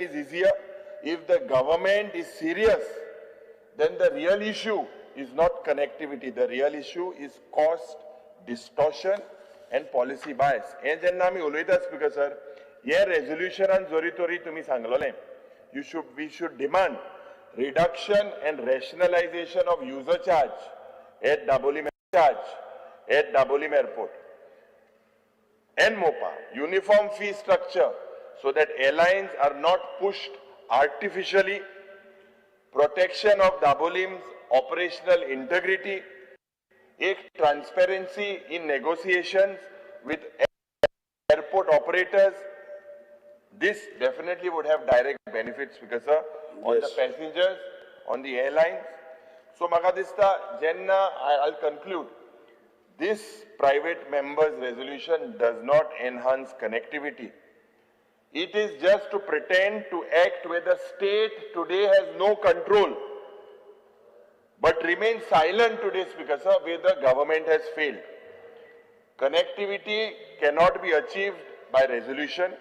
is easier. If the government is serious, then the real issue is not connectivity. The real issue is cost distortion and policy bias. हें जेन्ना आमी उलयता speaker sir, हे रेजोल्युशनान जरी तरी तुमी सांगलोलें, you should we should demand reduction and rationalization of user charge at Dabolim, charge at Dabolim airport and Mopa, uniform fee structure so that airlines are not pushed artificially, protection of Dabolim's operational integrity, एक transparency in negotiations with airport operators. This definitely would have direct benefits because, sir, on the passengers, on the airlines. So म्हाका दिसता जेन्ना I'll conclude. This private members resolution does not enhance connectivity. It is just to pretend to act where the state today has no control, but remain silent today, Speaker sir, where the government has failed. Connectivity cannot be achieved by resolution.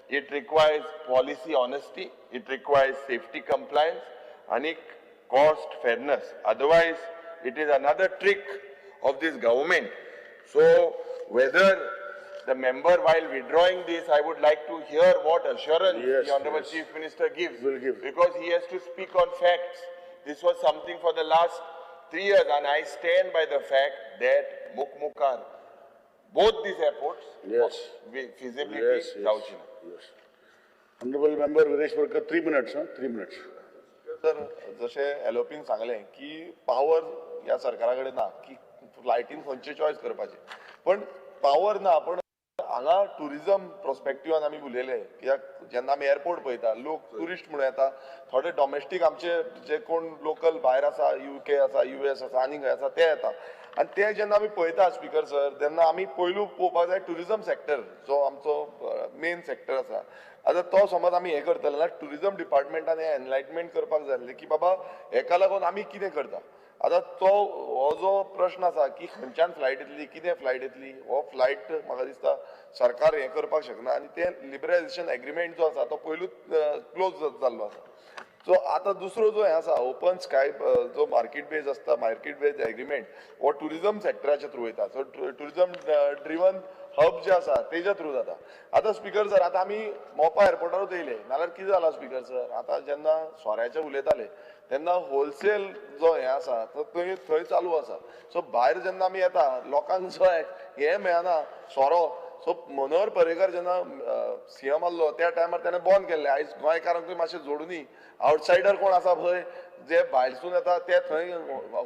It requires policy honesty, it requires safety compliance, and cost fairness. Otherwise, it is another trick of this government. So, whether the member, while withdrawing this, I would like to hear what assurance the Honorable Chief Minister gives. Will give. Because he has to speak on facts. This was something for the last 3 years, and I stand by the fact that Mukmukar, both these airports, feasibility जावची ना. Yes. Honorable member Viresh Borkar, 3 minutes, huh? 3 minutes. तर जशें एलोपीन सांगलें की power ह्या सरकारा कडेन ना की फ्लायटीन खंयचे चॉयस करपाचें, पण पावर ना, पण हांगा टुरिजम प्रोस्पेक्टिवान आमी उलयले, कित्याक जेन्ना आमी एअरपोर्ट पळयता, लोक ट्युरिस्ट म्हणून येता, थोडे डॉमेस्टीक आमचे जे कोण लोकल भायर आसा, युके आसा, युएस आसा, आनी खंय आसा ते येता. आनी ते जेन्ना आमी पळयता स्पीकर सर, तेन्ना आमी पयलू पळोवपाक जाय ट्युरिजम सेक्टर जो आमचो मेन सेक्टर आसा. आतां तो समज आमी हें करतले जाल्यार ट्युरिजम डिपार्टमेंटान हें एनलायटमेंट करपाक जाय आसलें की बाबा हेका लागून आमी कितें करता. आतां तो हो जो प्रश्न आसा की खंयच्यान फ्लायट येतली, कितें फ्लायट येतली, हो फ्लायट म्हाका दिसता सरकार हें करपाक शकना. आनी तें लिबरलायझेशन एग्रीमेंट जो आसा तो पयलूच क्लोज जाल्लो आसा. सो आतां दुसरो जो हें आसा, ओपन स्काय जो मार्केट बेज आसता, मार्केट बेज एग्रीमेंट हो ट्युरिजम सेक्टराच्या थ्रू वयता. सो ट्युरिजम ड्रिवन हब जे आसा तेज्या थ्रू जाता. आतां स्पीकर सर, आतां आमी मोपा एअरपोर्टारूच येयले नाल्यार कितें जालां स्पीकर सर, आतां जेन्ना सोऱ्याचें उलयताले तेन्ना होलसेल जो हें आसा तो थंय थंय चालू आसा. सो भायर जेन्ना आमी येता, लोकांक जो हें मेळना सोरो. सो मनोहर पर्रीकर जेन्ना सीएम आसलो त्या टायमार तेणें बंद केल्लें. आयज गोंयकारांकूय मातशें जोडुनी, आवटसायडर कोण आसा पळय जे भायरसून येता ते थंय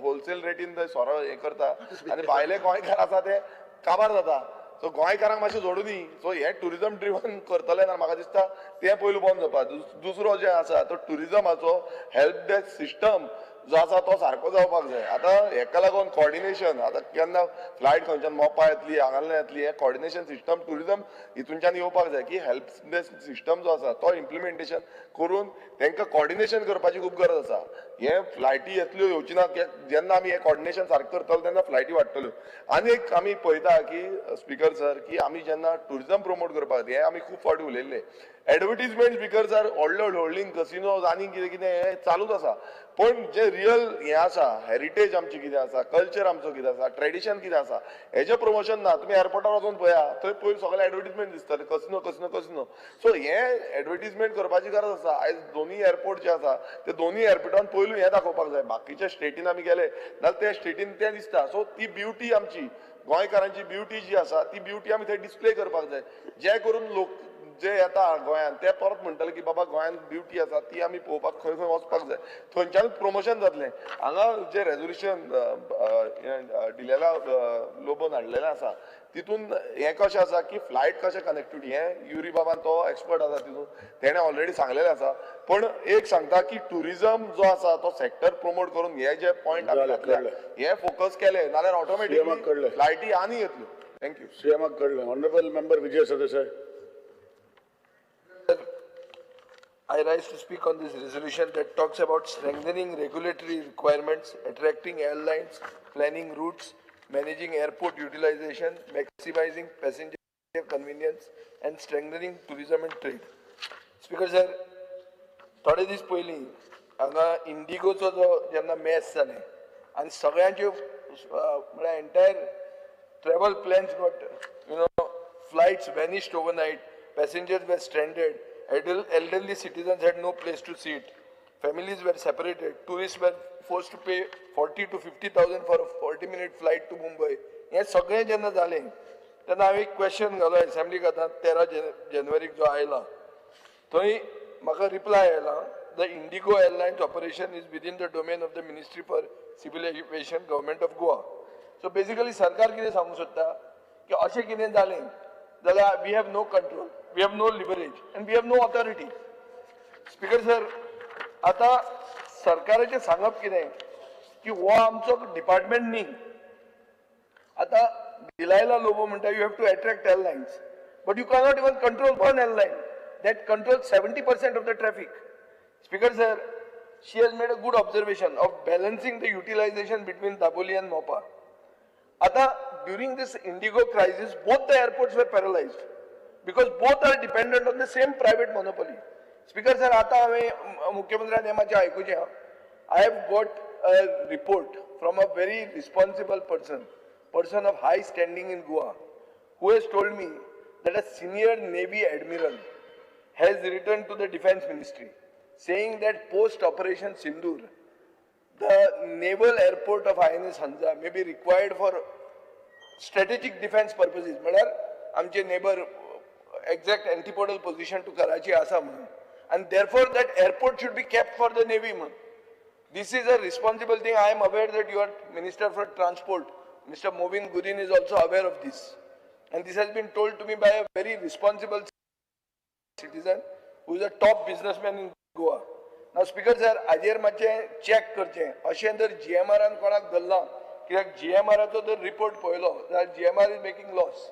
होलसेल रेटीन थंय सोरो हें करता आनी भायले गोंयकार आसा ते काबार जाता. सो गोंयकारांक मातशें जोडुनी. सो हे ट्युरिजम ड्रिवन करतले जाल्यार म्हाका दिसता तें पयलू बंद जावपा. दुसरो जे आसा तो ट्युरिजमाचो हेल्प डेस्क सिस्टम जो आसा तो सारको जावपाक जाय. आतां हेका लागून कॉर्डिनेशन, आतां केन्ना फ्लायट खंयच्यान मोपा येतली, हांगांतल्यान येतली, हें कॉर्डिनेशन सिस्टम ट्युरिजम हितूनच्यान येवपाक जाय की हेल्प डेस्क सिस्टम जो आसा तो इम्प्लिमेंटेशन करून तांकां कॉर्डिनेशन करपाची खूब गरज आसा. हे फ्लायटी येतल्यो येवची ना, जेन्ना आमी हें कॉर्डिनेशन सारकें करतले तेन्ना फ्लायटी वाडटल्यो. आनी एक आमी पळयता की स्पीकर सर, की आमी जेन्ना ट्युरिजम प्रमोट करपाक, हें आमी खूब फावटी उलयल्ले, एडवर्टीजमेंट स्पीकर सर, व्हडले व्हडले होल्डिंग, कसिनोज आनी कितें कितें हें चालूच आसा, पण जे रियल हें आसा, हेरिटेज आमची कितें आसा, कल्चर आमचो कितें आसा, ट्रेडिशन कितें आसा, हेजें प्रमोशन ना. तुमी एअरपोर्टार वचून पळया, थंय पयलीं सगळे एडवर्टीजमेंट दिसतले, कसिनो, कसिनो, कसिनो. सो हें एडवर्टीजमेंट करपाची गरज आसा. आयज दोनूय एअरपोर्ट जे आसा ते दोनूय एअरपोर्टान पयलू हें दाखोवपाक जाय. बाकीच्या स्टेटीन आमी गेले जाल्यार त्या स्टेटीन तें दिसता. सो ती ब्युटी, आमची गोंयकारांची ब्युटी जी आसा ती ब्युटी आमी थंय डिस्प्ले करपाक जाय, जे करून लोक जे येता गोंयांत ते परत म्हणटले की बाबा गोंयांत ब्युटी आसा, ती आमी पळोवपाक खंय खंय वचपाक जाय. थंयच्यान प्रमोशन जातलें. हांगा जे रेजोल्युशन डिलेला लोबोन हाडलेलें आसा, तितून हें कशें आसा की फ्लायट कशें कनेक्टिविटी, हें युरी बाबान, तो एक्सपर्ट आसा तितून, तेणें ऑलरेडी सांगलेलें आसा. पण एक सांगता की टुरिजम जो आसा तो सेक्टर प्रमोट करून हे जे पॉयंट आमी जालें, घातल्या कळ्ळें. हे फोकस केले नाल्यार सीएमाक ऑटोमॅटिकली कळ्ळें. फ्लायटी आनी येतल्यो. Thank you. सीएमाक कळ्ळें. Honorable member Vijay Sardesai. I rise to speak on this resolution that talks about strengthening regulatory requirements, attracting airlines, planning routes, managing airport utilization, maximizing passenger convenience, and strengthening tourism and trade. Speaker sir, थोडे दीस पयलीं हांगा इंडिगोचो जो जेन्ना mass जालें आनी सगळ्यांच्यो म्हळ्यार entire travel plans got flights vanished overnight, passengers were stranded, elderly citizens had no place to sit, families were separated, tourists were forced to pay 40 to 50,000 for a 40-minute flight to Mumbai. हें सगळें जेन्ना जालें तेन्ना हांवें एक question घालो एसेंब्लीक आतां 13 जानेवारीक जो आयला थंय म्हाका रिप्लाय आयला, the IndiGo Airlines operation is within the domain of the Ministry for Civil Aviation, Government of Goa. So basically सरकार कितें सांगूंक सोदता की अशें कितें जालें जाल्यार we have no control, we have no leverage and we have no authority. Speaker sir, आतां सरकाराचें सांगप कितें की हो आमचो डिपार्टमेंट न्ही. आतां डिलायला लोबो म्हणटा you have to attract airlines, but you cannot even control one airline that controls 70% of the traffic. Speaker sir, she has made a good observation of balancing the utilization between Dabolim and Mopa. Ata, during this Indigo crisis, both the airports were paralyzed because both are dependent on the same private monopoly. Speaker sir, ata have Mukhyamantri ne mache aikuche, I have got a report from a very responsible person of high standing in Goa, who has told me that a senior Navy admiral has written to the Defense Ministry saying that post Operation Sindoor, the naval airport of INS Hansa may be required for strategic defense purposes. म्हळ्यार आमचे neighbor exact antipodal position to Karachi आसा म्हणून, and therefore that airport should be kept for the Navy म्हणून. This is a responsible thing. I am aware that your Minister for Transport, Mr. Movin Gudin, is also aware of this, and this has been told to me by a very responsible citizen who is a top businessman in Goa. Now, Speaker sir, हाजेर मातशें check करचें अशें जर GMR कोणाक धरलां, कित्याक GMRाचो जर report पळयलो जाल्यार GMR is making loss.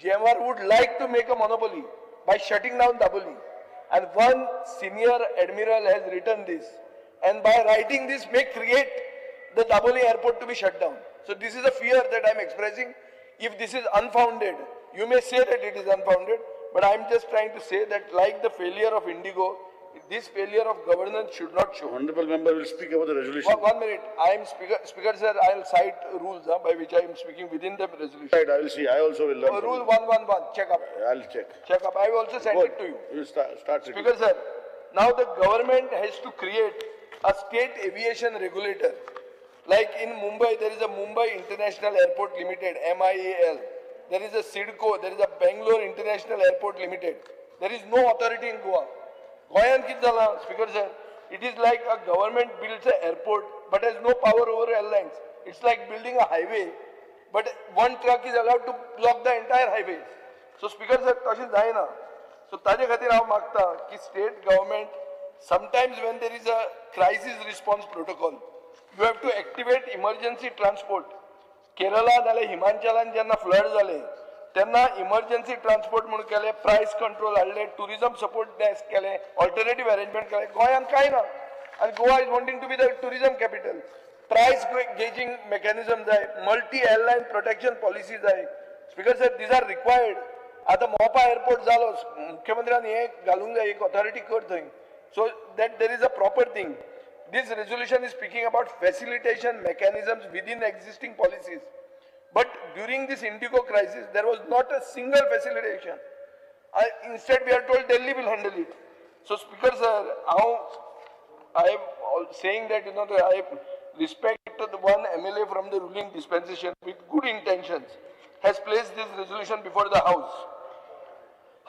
GMR would like to make a monopoly by shutting down Dabolim, and one senior admiral has written this, and by writing this may create the Dabolim airport to be shut down. So this is a fear that I am expressing. If this is unfounded, you may say that it is unfounded, but I am just trying to say that like the failure of Indigo, this failure of governance should not show. Honorable member will speak about the resolution. One minute. I am speaker sir, I will cite rules by which I am speaking within the resolution. Right, I will see. I also will learn. Rule 111. Check up. I will check. Check up. I will also send it to you. You start. Speaker sir, now the government has to create a state aviation regulator. Like in Mumbai, there is a Mumbai International Airport Limited, MIAL. There is a SIDCO. There is a Bangalore International Airport Limited. There is no authority in Goa. Goyan कितें जालां, Speaker sir, it is like a government builds an airport but has no power over airlines. It's like building a highway, but one truck is allowed to block the entire highway. So Speaker sir, तशें जायना. So ताजे खातीर हांव मागता की state government, sometimes when there is a crisis response protocol, you have to activate emergency transport. Kerala जालें, हिमाचलान जेन्ना flood जालें तेन्ना इमर्जन्सी ट्रान्सपोर्ट म्हणून केलें, प्रायस कंट्रोल हाडलें, टुरिजम सपोर्ट डेस्क केलें, ऑल्टरनेटीव अरेंजमेंट केलें. गोंयांत कांय ना, आनी Goa is wanting to be the tourism capital. Price gauging mechanism जाय, मल्टी एअरलायन प्रोटेक्शन पॉलिसी जाय. Speaker sir, these are required. आतां मोपा एअरपोर्ट जालो, मुख्यमंत्र्यान हें घालूंक जाय, एक ऑथॉरिटी कर थंय, so that there is a proper thing. This resolution is speaking about facilitation mechanisms within existing policies. But during this Indigo crisis, there was not a single facilitation. Instead, we are told Delhi will handle it. So, Speaker sir, I am saying that, you know, I respect the one MLA from the ruling dispensation with good intentions has placed this resolution before the House.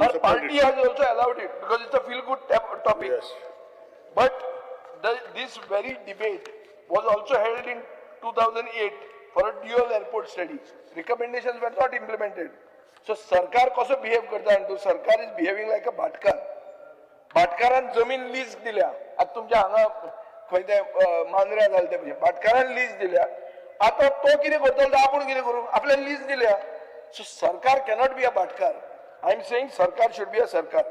Her party has also allowed it because it's a feel-good topic. Yes. But this very debate was also held in 2008 for a dual airport study. Recommendations were not implemented. So सरकार कसो behave करता आनी सरकार is behaving like a भाटकार. भाटकारान जमीन lease दिल्या, आतां तुमच्या हांगा खंय ते मांद्र्या जालें ते भशेन भाटकारान लीज दिल्या, आतां तो कितें करतलो, तो आपूण कितें करूं, आपल्यान लीज दिल्या. सो सरकार कॅनॉट बी अ भाटकार. I am saying सरकार should be अ सरकार.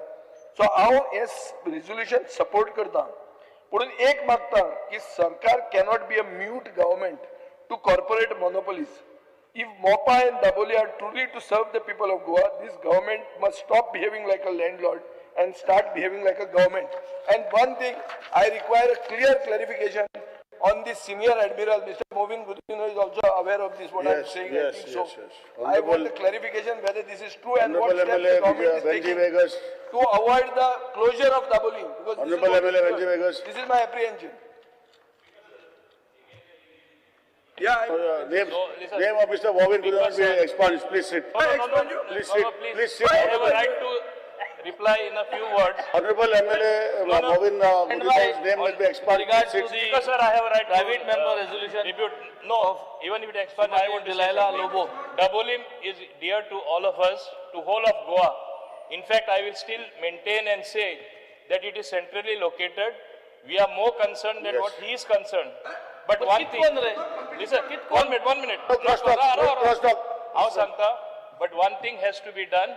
सो हांव हें रेजोल्युशन सपोर्ट करता, पूण एक मागता की सरकार cannot be a mute government to corporate monopolies. If Mopa and Dabolim are truly to serve the people of Goa, this government must stop behaving like a landlord and start behaving like a government. And one thing, I require a clear clarification on this senior admiral, Mr. Mauvin Godinho is also aware of this, what I am saying. Yes, I think yes, so. Yes. I want the clarification whether this is true and what steps MLA the government is taking to avoid the closure of Dabolim. Because Honorable MLA Venzy Viegas. This is my apprehension. Yeah. Name of Mr. Mauvin Godinho be expunged. Please sit. No, Please sit. Please sit. I have a right to reply in a few words. Honorable MLA Mauvin Godinho's name will be expunged. Because sir, I have a right private to member resolution. Rebute. No, even if it expunged, I want to say Delilah Lobo. Dabolim is dear to all of us, to whole of Goa. In fact, I will still maintain and say that it is centrally located. We are more concerned than what he is concerned. But one thing, listen, 1 minute, 1 minute. No cross talk, no cross talk. But one thing has to be done.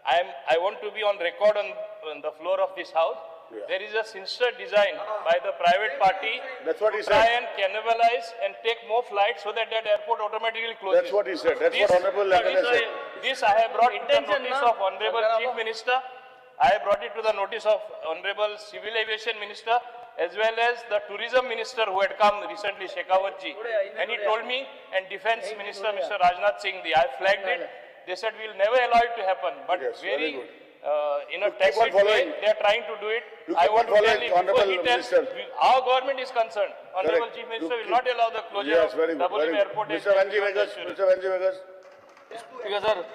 I want to be on record on the floor of this house. Yeah. There is a sinister design by the private party. That's what he to try said. and cannibalize and take more flights so that that airport automatically closes. That's what he said. That's what Honorable MLA said. This I have brought to the notice of Honorable Chief Minister. I have brought it to the notice of Honorable Civil Aviation Minister, as well as the Tourism Minister who had come recently, Shekhawat ji. And he told me, and Defense Minister, Mr. Rajnath Singh, I flagged it. They said, we'll never allow it to happen. But yes, very, in a tacit way, they are trying to do it. You I want to tell you, before he tells, our government is concerned. Honorable Chief Minister will not allow the closure of Dabolim Airport. Mr. Venzy Viegas, Mr. Venzy Viegas. Speaker sir,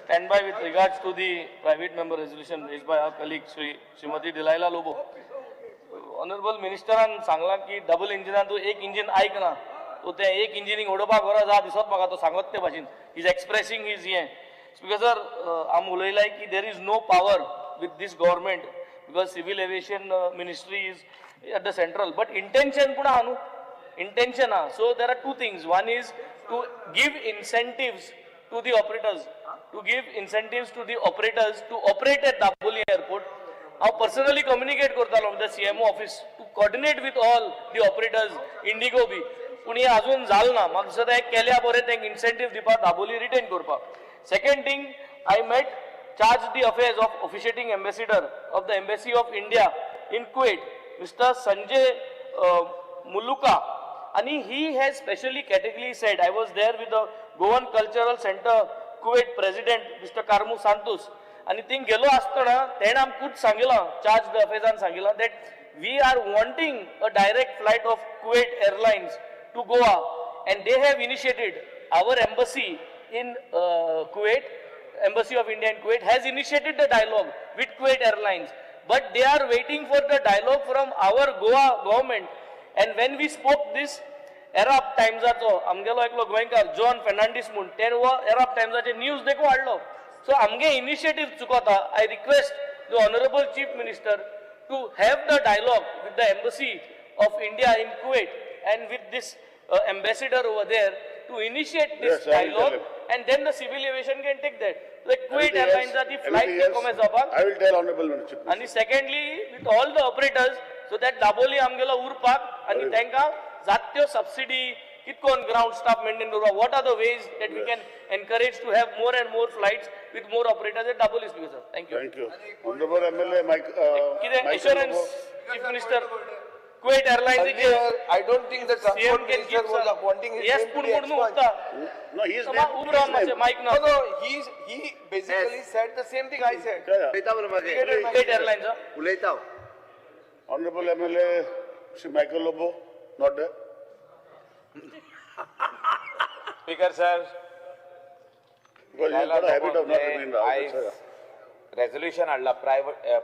stand by with regards to the private member resolution raised by our colleague Srimati Delilah Lobo. Honorable Minister an सांगला की double इंजिनान तो एक engine आयक ना, तो ते एक engineering उडोवपाक गरज आहा दिसत म्हाका, तो सांगत ते भाशेन is expressing his हें. Speaker sir, आम उलयलाय की there is no power with this government because civil aviation ministry is at the central, but intention पूण आहा न्हू, इंटेन्शन आहा. So there are two things. One is to give incentives to the operators, to give incentives to the operators to operate at Dabolim airport. हांव personally communicate करतालो with the CMO office to coordinate with all the operators, IndiGo B, पूण हें अजून जालें ना. म्हाका दिसता हें केल्या बरें, तांकां इन्सेंटीव दिवपाक, दाबोली रिटेन करपाक. Second thing, I met charge d' affaires of officiating ambassador of the embassy of India in Kuwait, Mister Sanjay Muluka, आनी he has specially categorically said, I was there with the Goan cultural centre Kuwait president Mister Carmo Santos, आनी थिंग गेलो आसतना तेणें आमकां सांगिलां, charge the अफेर्सान सांगिलां that we are wanting a direct flight of Kuwait Airlines to Goa, and they have initiated, our embassy in Kuwait, Embassy of India in Kuwait has initiated the dialogue with Kuwait Airlines, but they are waiting for the dialogue from our Goa government. And when we spoke this, Arab टायम्साचो आमगेलो एकलो गोंयकार John Fernandes म्हूण, तेणें हो अरब टायम्साचे news देखून हाडलो. So आमगे initiative चुकता. I request the honourable chief minister to have the dialogue with the embassy of India in Kuwait and with this ambassador over there to initiate this dialogue, and then the civil aviation can take that. Like Kuwait Airlines ची flight कमी जावपाक. I will tell honourable minister. आनी secondly with all the operators, so that Dabolim आमगेलो उरपाक आनी तांकां जात त्यो सबसिडी कितकोन ग्रावंड स्टाफ मेंटेन करपाक, what are the ways that we can encourage to have more and more flights with more operators at Dabolim. Speaker sir, thank you. Thank you. Honorable MLA Mike, कितें assurance chief minister Kuwait Airlines? I don't think the transport minister was wanting his name to be expunged. No, he is name. Mic No, no, he basically said the same thing I said. Kuwait Airlines. उलयता. Honorable MLA Shri Michael Lobo, not there. Speaker sir, because he has got a habit of not remaining the house. Resolution हाडला,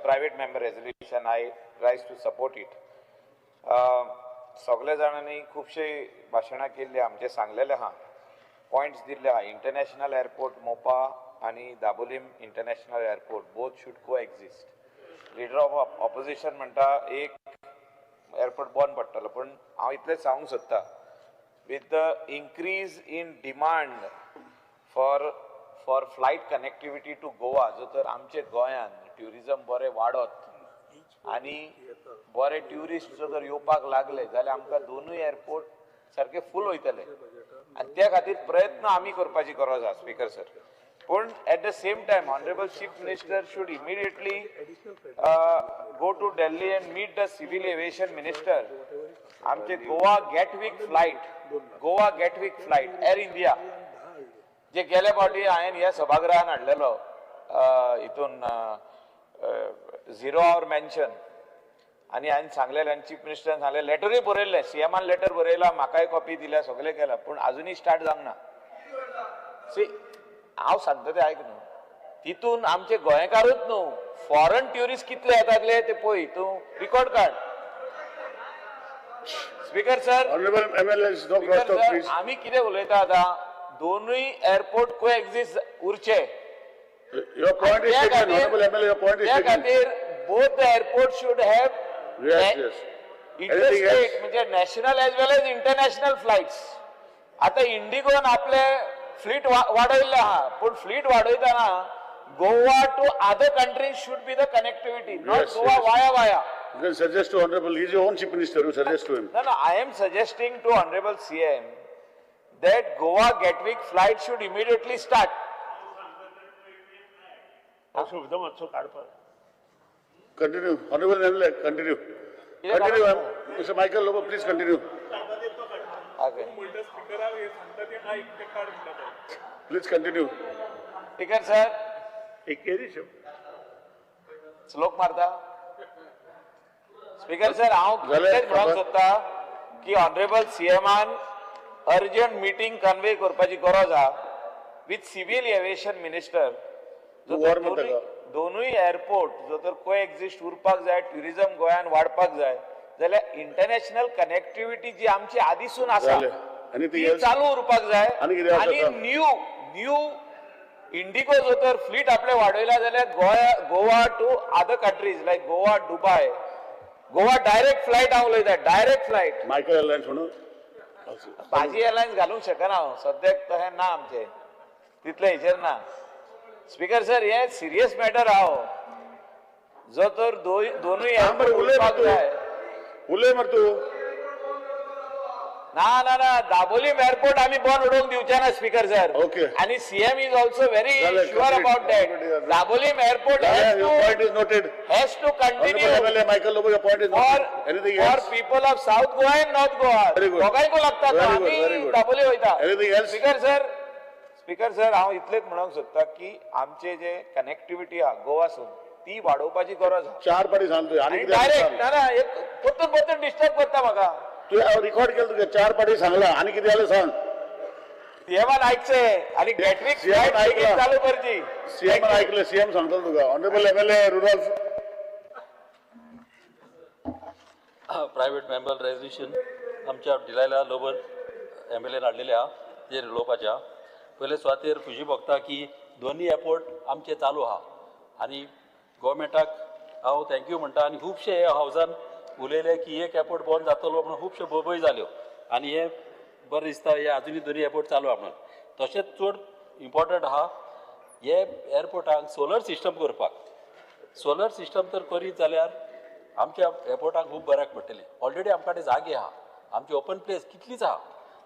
private member resolution, I rise to support it. सगळे जाणांनी खुबशे भाशणां केल्ली, आमचे सांगलेले आहा, पॉयंट्स दिल्ले आहा. इंटरनॅशनल एअरपोर्ट मोपा आनी Dabolim international airport both should coexist. Leader of opposition म्हणटा एक एअरपोर्ट बंद पडटलो, पूण हांव इतलें सांगूंक सोदता, with the increase in demand for flight connectivity to Goa, जो तर आमचे गोंयान ट्युरिजम बरें वाडत आनी बरे ट्युरिस्ट जर तर येवपाक लागले जाल्यार आमकां दोनूय एअरपोर्ट सारके फूल वयतले, आनी त्या खातीर प्रयत्न आमी करपाची गरज आसा. Speaker sir, पूण at the same time honourable chief minister should immediately go to Delhi and meet the civil aviation minister. आमचे Goa Gatwick flight, Goa Gatwick flight Air India जे गेल्या फावटी हांवें ह्या सभागृहान हाडलेलो हितून झिरो our mention, आनी हांवें सांगलेलें आनी चीफ मिनिस्टरान सांगलें, लेटरूय बरयल्लें, सीएमान लेटर बरयला, म्हाकाय कॉपी दिल्या, सगळें केलां, पूण आजुनूय स्टार्ट जावंक ना. सी हांव सांगता तें आयक न्हू, तितून आमचे गोंयकारूच न्हू, फॉरन ट्युरिस्ट कितले येताले ते पळय, तूं रिकॉर्ड काड. स्पीकर सर, आमी कितें उलयता आतां, दोनूय एअरपोर्ट को एक्झिस्ट उरचे त्या खातीर both the airport should have interstate म्हणजे national as well as international flights. आतां इंडिगोन आपले फ्लीट वाडयल्ले आहा, पूण fleet वाडयतना Goa to other countries should be the connectivity, not Goa via via. You can suggest to honorable, he is your own chief minister, you suggest to him. No, no, I am suggesting to honorable CM that Goa Gatwick flight should immediately start. Continue, honorable MLA, continue. Continue, Mr. Michael Lobo, please continue. Okay. Please continue. Speaker sir, श्लोक मारता. Speaker sir, हांव कितें म्हणूंक सोदता की honourable सीएमान urgent meeting convey करपाची गरज आहा विथ सिव्हिल एव्हिएशन मिनिस्टर. दोनूय एअरपोर्ट जो तर को एक्झिस्ट उरपाक जाय, ट्युरिझम गोंयान वाडपाक जाय जाल्यार इंटरनॅशनल कनेक्टिविटी जी आमची आदीसून आसा ती चालू उरपाक जाय. आनी न्यू न्यू इंडिगो जो तर फ्लीट आपले वाडयला जाल्यार Goa to other countries like Goa Dubai, Goa direct flight हांव उलयता, डायरेक्ट फ्लायट. मायकल एअरलायन्स म्हणून भाजी एअरलायन्स घालूंक शकना हांव, सद्याक तशें ना आमचें तितलें हेचेर ना. स्पीकर सर, हे सिरियस मॅटर हांव जो तर दोनूय जाय. उलय मरे तूं. ना ना ना, दाबोलीम एअरपोर्ट आमी बंद उडोवंक दिवचे ना स्पीकर सर. ओके. आनी CM is also very sure about that. Dabolim airport has to continue Michael Lobo, your point is noted. Anything else? For people of South Goa and North Goa. दोगांयकूय लागता तो, आमी दाबोली वयता. Anything else? Speaker sir, speaker sir, हांव इतलेंच म्हणूंक सोदता की आमचे जे कनेक्टिविटी आहा गोवासून ती वाडोवपाची गरज आहा. चार पाटी सांग तुवें, आनी डायरेक्ट ना ना, एक परतून परतून डिस्टर्ब करता म्हाका. तुवें रिकॉर्ड केलं तुगे, चार पाटी सांगला, आनी कितें जालें सांग. सीएमान आयकचें आनी गॅटविक फ्लायट चालू करची. सीएमान आयकलें, सीएम सांगतलो तुका. Honourable MLA Rudolf. Private member resolution आमच्या डिलायला लोबन एमएलएन हाडलेले आहा तेजेर उलोवपाचें आहा. पयले सुवातेर खुशी भोगता की दोनूय एअरपोर्ट आमचे चालू आहा आनी गोवोरमेंटाक हांव thank you म्हणटा. आनी खुबशे हे हावजान उलयले की एक एअरपोर्ट बंद जातलो म्हणून खुबश्यो बोबय जाल्यो आनी हें बरें दिसता, हे आजुनूय दोनूय एअरपोर्ट चालू आहा म्हणून. तशेंच चड इम्पॉर्टंट आहा हे एअरपोर्टांक सोलर सिस्टम करपाक. सोलर सिस्टम तर करीत जाल्यार आमच्या एअरपोर्टाक खूब बऱ्याक पडटलें. ऑलरेडी आमकां कडेन जागे आहा, आमची ओपन प्लेस कितलीच आहा,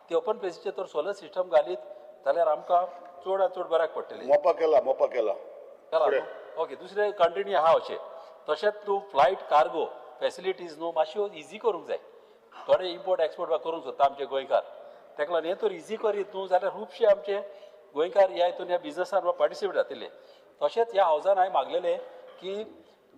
ती ओपन प्लेसीचेर तर सोलर सिस्टम घालीत जाल्यार आमकां चड चड बऱ्याक पडटलें. मोपा केला, मोपा केला. ओके, दुसरे कंटिन्यू आहा अशें. तशेंच तूं फ्लायट कार्गो फॅसिलिटीज न्हू मातश्यो इजी करूंक जाय. थोडे इम्पोर्ट एक्सपोर्ट करूंक सोदता आमचे गोंयकार, ताका लागून हें तर इजी करीत न्हू जाल्यार खुबशे आमचे गोंयकार ह्या हितून ह्या बिजनसान पार्टिसिपेट जातले. तशेंच ह्या हावजान हांवें मागलेलें की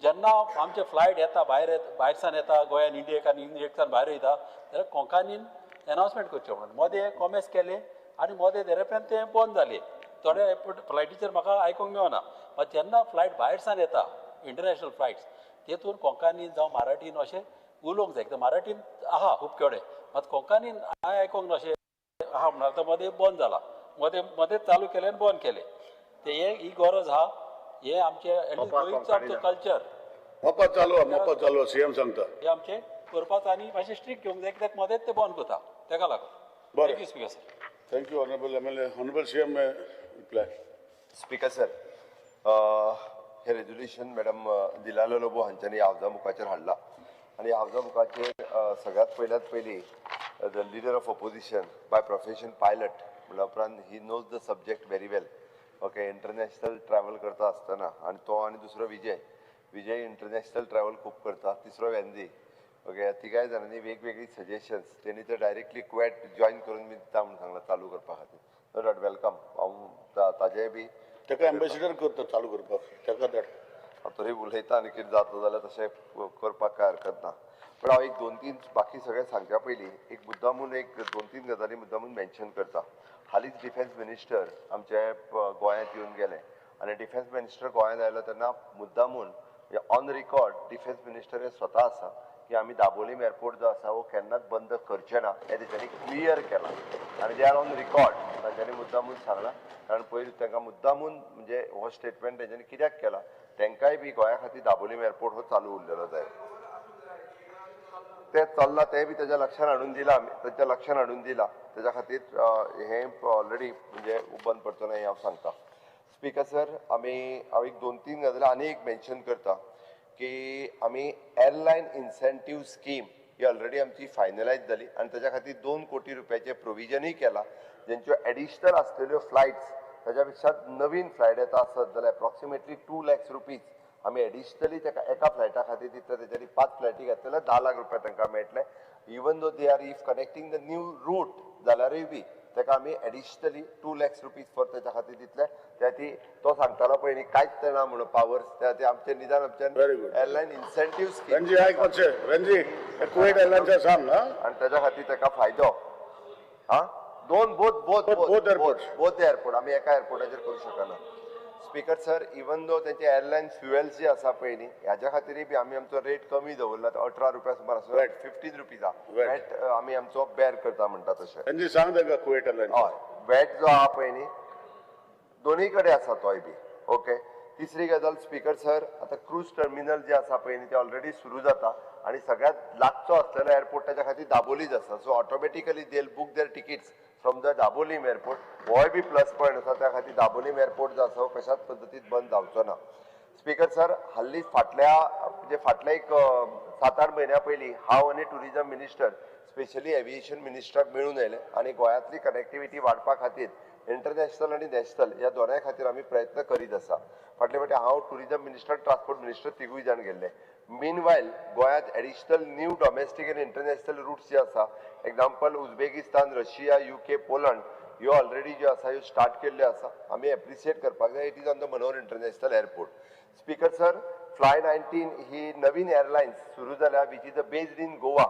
जेन्ना आमचे फ्लायट येता भायर, भायरसान येता गोंयान इंडियेक आनी इंडियेकसान भायर वयता जाल्यार कोंकणीन एनावन्समेंट करचें म्हणून मदें कॉमेस केलें आनी मदें देरेपेन तें बंद जालें. थोडे एअरपोर्ट फ्लायटीचेर म्हाका आयकूंक मेळना, मात जेन्ना फ्लायट भायरसान येता इंटरनॅशनल फ्लायट्स तेतून कोंकणीन जावं मराठीन अशें उलोवंक जाय. कित्याक मराठीन आहा खूब कडेन, मात कोंकणीन हांवें आयकूंक ना अशें आहा म्हणून आतां मदें बंद जाला, मदें मदेंच चालू केलें आनी बंद केलें. तें हें ही गरज आहा, हें आमचें एटलीस्ट गोंयचो आमचो कल्चर मोपा चालू आहा, मोपा चालू आहा, सीएम सांगता हें आमचें करपाचो आनी मातशें स्ट्रिक्ट घेवंक जाय, कित्याक मदेंच तें बंद करता तेका लागून. बरें, thank you speaker sir. Thank you honourable MLA. Honourable CM reply. Speaker sir, हे रेजोल्युशन मॅडम दिलालो लोबो हांच्यांनी हावजा मुखाचेर हाडला आनी हावजा मुखाचेर सगळ्यांत पयल्यात पयलीं the leader of opposition by profession pilot म्हणल्या उपरांत he knows the subject very well. Okay, international travel करता आसतना, आनी तो आनी दुसरो विजय, विजय इंटरनॅशनल ट्रॅवल खूब करता, तिसरो वेंदी. ओके, ह्या तिगाय जाणांनी वेगवेगळी सजेशन्स तेणी तर डायरेक्टली कुवेट जॉयन करून बी दिता म्हणून सांगलां चालू करपा खातीर. नो डावट welcome. हांव ताजेय बी ताका एम्बेसिडर करता चालू करपाक ताका धाड. हांव तरी उलयता आनी कितें जातलो जाल्यार तशें करपाक कांय हरकत ना. पण हांव एक दोन तीन बाकी सगळें सांगच्या पयलीं एक मुद्दामून एक दोन तीन गजाली मुद्दामून मेन्शन करता. हालींच डिफेन्स मिनिस्टर आमचे गोंयांत येवन गेले आनी डिफेन्स मिनिस्टर गोंयांत आयलो तेन्ना मुद्दामून ऑन रिकॉर्ड डिफेन्स मिनिस्टर हे स्वता आसा की आमी दाबोलीम एअरपोर्ट जो आसा हो केन्नाच बंद करचे ना हें तेंच्यांनी क्लियर केलां आनी they are on record. तांच्यांनी मुद्दामून सांगलां, कारण पयलीं तांकां मुद्दामून म्हणजे हो स्टेटमेंट तेंच्यांनी कित्याक केला, तांकांय बी गोंया खातीर दाबोलीम एअरपोर्ट हो चालू उरलेलो जाय. तें चल्लां तें बी तेज्या लक्षान हाडून दिलां आमी, तेच्या लक्षान हाडून दिलां. तेज्या खातीर हें ऑलरेडी म्हणजे बंद पडचो ना हें हांव सांगता. स्पीकर सर, आमी हांव एक दोन तीन गजाली आनी एक मेन्शन करता की आमी एअरलायन इन्सेंटीव स्कीम ही ऑलरेडी आमची फायनलायज जाली आनी तेज्या खातीर 2 कोटी रुपयाचें प्रोविजनूय केलां. जेंच्यो एडिशनल आसलेल्यो फ्लायट्स ताज्या पेक्षा नवीन फ्लायट येता आसत जाल्यार एप्रॉक्सिमेटली 2 लॅक्स रुपीज आमी एडिशनली ताका एका फ्लायटा खातीर दितले. तेच्यांनी 5 फ्लायटी घेतले जाल्यार 10 लाख रुपया तांकां मेळटले. Even though they are if connecting the new route जाल्यारूय बी ताका आमी एडिशनली 2 लॅक्स रुपीज फॉर तेच्या खातीर दितले. त्या खातीर तो सांगतालो पळय न्ही कांयच ना म्हणून पावर्स, त्या खातीर आमचे निदान आमच्या एअरलायन इन्सेंटीव स्कीम. रणजी आयक मातशें, रणजी कुवेट एअरलायन्स सांग आनी तेच्या खातीर ताका फायदो. आं, दोन both both both airport, both airport आमी एका एअरपोर्टाचेर करूं शकना. स्पीकर सर, इवन दो तेंचे एअरलायन फ्युएल्स जे आसा पळय न्ही ह्याच्या खातीरय बी आमी आमचो रेट कमी दवरला, 18 रुपया सुमार आसा, 15 रुपीज आहा वॅट आमी आमचो बेर करता म्हणटा तशें. सांग तांकां कुवेट एअरलायन्स. हय, वॅट जो आहा पळय न्ही दोनूय कडेन आसा तोय बी. ओके, तिसरी गजाल स्पीकर सर, आतां क्रूज टर्मिनल जे आसा पळय न्ही ते ऑलरेडी सुरू जाता आनी सगळ्यांत लागचो आसलेलो एअरपोर्ट ताच्या खातीर दाबोलीच आसा. So automatically they book their tickets from the Dabolim airport. होय बी प्लस पॉयंट आसा, त्या खातीर दाबोलीम एअरपोर्ट जो आसा हो कशाच पद्दतीन बंद जावचो ना. स्पीकर सर, हालींच फाटल्या म्हणजे फाटल्या एक 7-8 म्हयन्या पयलीं हांव आनी टुरिजम मिनिस्टर स्पेशली एविएशन मिनिस्टराक मेळून आयले आनी गोंयांतली कनेक्टिविटी वाडपा खातीर इंटरनॅशनल आनी नॅशनल ह्या दोनाय खातीर आमी प्रयत्न करीत आसा. फाटले फावटी हांव टुरिजम मिनिस्टर, ट्रान्सपोर्ट मिनिस्टर तिगूय जाण गेल्ले. मीन वायल गोंयांत एडिशनल न्यू डॉमेस्टीक आनी इंटरनॅशनल रुट्स जे आसा, example Uzbekistan, Russia, UK, Poland, ह्यो ऑलरेडी ज्यो आसा ह्यो स्टार्ट केल्ल्यो आसा. आमी एप्रिशिएट करपाक जाय. It is on the Manohar international airport. Speaker sir, fly 19 ही नवीन एअरलायन्स सुरू जाल्या which is a based in Goa.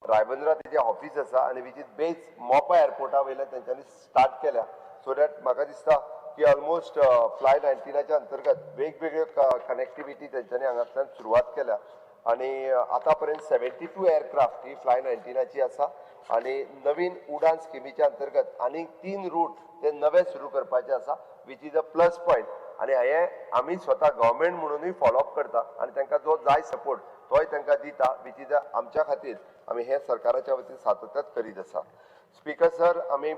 रायबंदरा तेजें ऑफीस आसा आनी which is based Mopa एअरपोर्टा वयल्यान तेंच्यांनी स्टार्ट केल्या. सो that म्हाका दिसता की ऑलमोस्ट फ्लाय 19च्या अंतर्गत वेगवेगळ्यो कनेक्टिविटी तेंच्यांनी हांगांतल्यान सुरवात केल्या आनी आतां पर्यंत 72 एअरक्राफ्ट ही फ्लाय 19ची आसा आनी नवीन उडान स्किमीच्या अंतर्गत आनीक 3 रूट ते नवे सुरू करपाचे आसा which is a plus point. आनी हें आमी स्वता गव्हर्मेंट म्हणुनूय फॉलोअप करता आनी तांकां जो जाय सपोर्ट तोय तांकां दिता which is आमच्या खातीर आमी हें सरकाराच्या वतीन सातत्यात करीत आसा. स्पीकर सर, आमी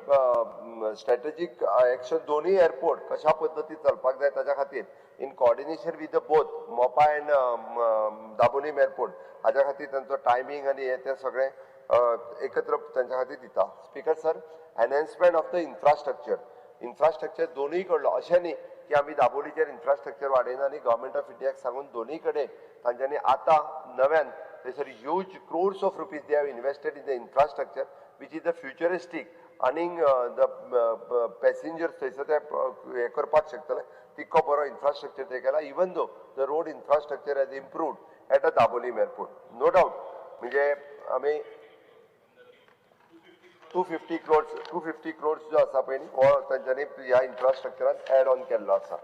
स्ट्रॅटेजीक एक्शन दोनूय एअरपोर्ट कशा पद्दतीन चलपाक जाय ताच्या खातीर in coordination with the both Mopa and Dabolim airport हाज्या खातीर तांचो टायमींग आनी हें तें सगळें एकत्र तांच्या खातीर दिता. Speaker sir, enhancement of the infrastructure, infrastructure दोनूय कडलो अशें न्ही की आमी दाबोलीचेर इन्फ्रास्ट्रक्चर वाडयना आनी गव्हर्मेंट ऑफ इंडियाक सांगून दोनूय कडेन तांच्यांनी आतां नव्यान थंयसर huge crores of rupees they have invested in the infrastructure which is the futuristic आनीक the passengers थंयसर ते हें करपाक शकतले तितको बरो इन्फ्रास्ट्रक्चर ते केला. Even though the road infrastructure has improved at a Dabolim airport, no doubt म्हणजे आमी 250 क्रोर्स 250 क्रोर्स जो आसा पळय न्ही हो तांच्यांनी ह्या इन्फ्रास्ट्रक्चरान एड ऑन केल्लो आसा.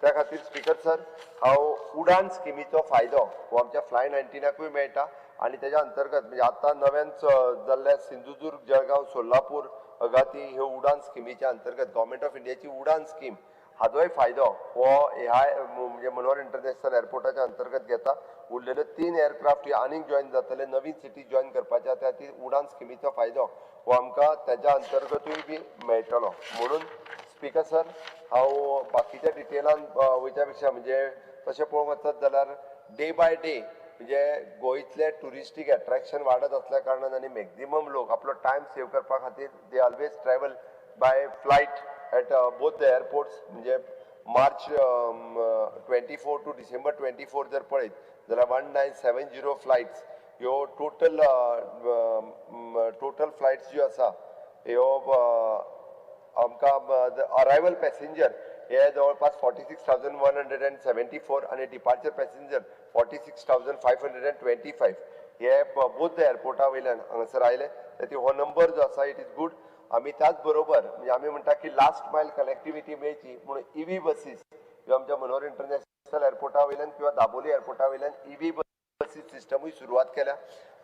त्या खातीर स्पीकर सर, हांव उडान स्किमीचो फायदो हो आमच्या फ्लाय 19कूय मेळटा आनी तेज्या अंतर्गत म्हणजे आतां नव्यान जाल्ल्या सिंधुदुर्ग, जळगांव, सोलापूर, अगाती ह्यो उडान स्किमीच्या अंतर्गत गव्हर्मेंट ऑफ इंडियाची उडान स्कीम हाजोय फायदो हो ह्या म्हणजे मनोहर इंटरनॅशनल एअरपोर्टाच्या अंतर्गत घेता. उरलेले 3 एअरक्राफ्ट हे आनीक जॉयन जातले, नवीन सिटी जॉयन करपाच्या त्या खातीर उडान स्किमीचो फायदो हो आमकां ताच्या अंतर्गतूय बी मेळटलो. म्हणून स्पीकर सर, हांव बाकीच्या डिटेलान वयच्या पेक्षा म्हणजे तशें पळोवंक वचत जाल्यार डे बाय डे म्हणजे गोंयतले ट्युरिस्टीक एट्रॅक्शन वाडत असल्या कारणान आनी मॅक्झिमम लोक आपलो टायम सेव करपा खातीर they always travel by flight. At both the airports. म्हणजे मार्च 24 टू डिसेंबर 24 जर पळयत जाल्यार 1970 फ्लायट्स ह्यो टोटल टोटल फ्लायट्स ज्यो आसा ह्यो आमकां अरायवल पॅसेंजर हे जवळपास 46,174 आनी डिपार्चर पॅसेंजर 46,525 हे बोथ the एअरपोर्टा वयल्यान हांगासर आयले. ते हो नंबर जो आसा it is good. आमी त्याच बरोबर म्हणजे आमी म्हणटा की लास्ट मायल कनेक्टिविटी मेळची म्हणून इव्ही बसीस ह्यो आमच्या मनोहर इंटरनॅशनल एअरपोर्टा वयल्यान किंवा दाबोली एअरपोर्टा वयल्यान इव्ही बसीस सिस्टमूय सुरवात केल्या.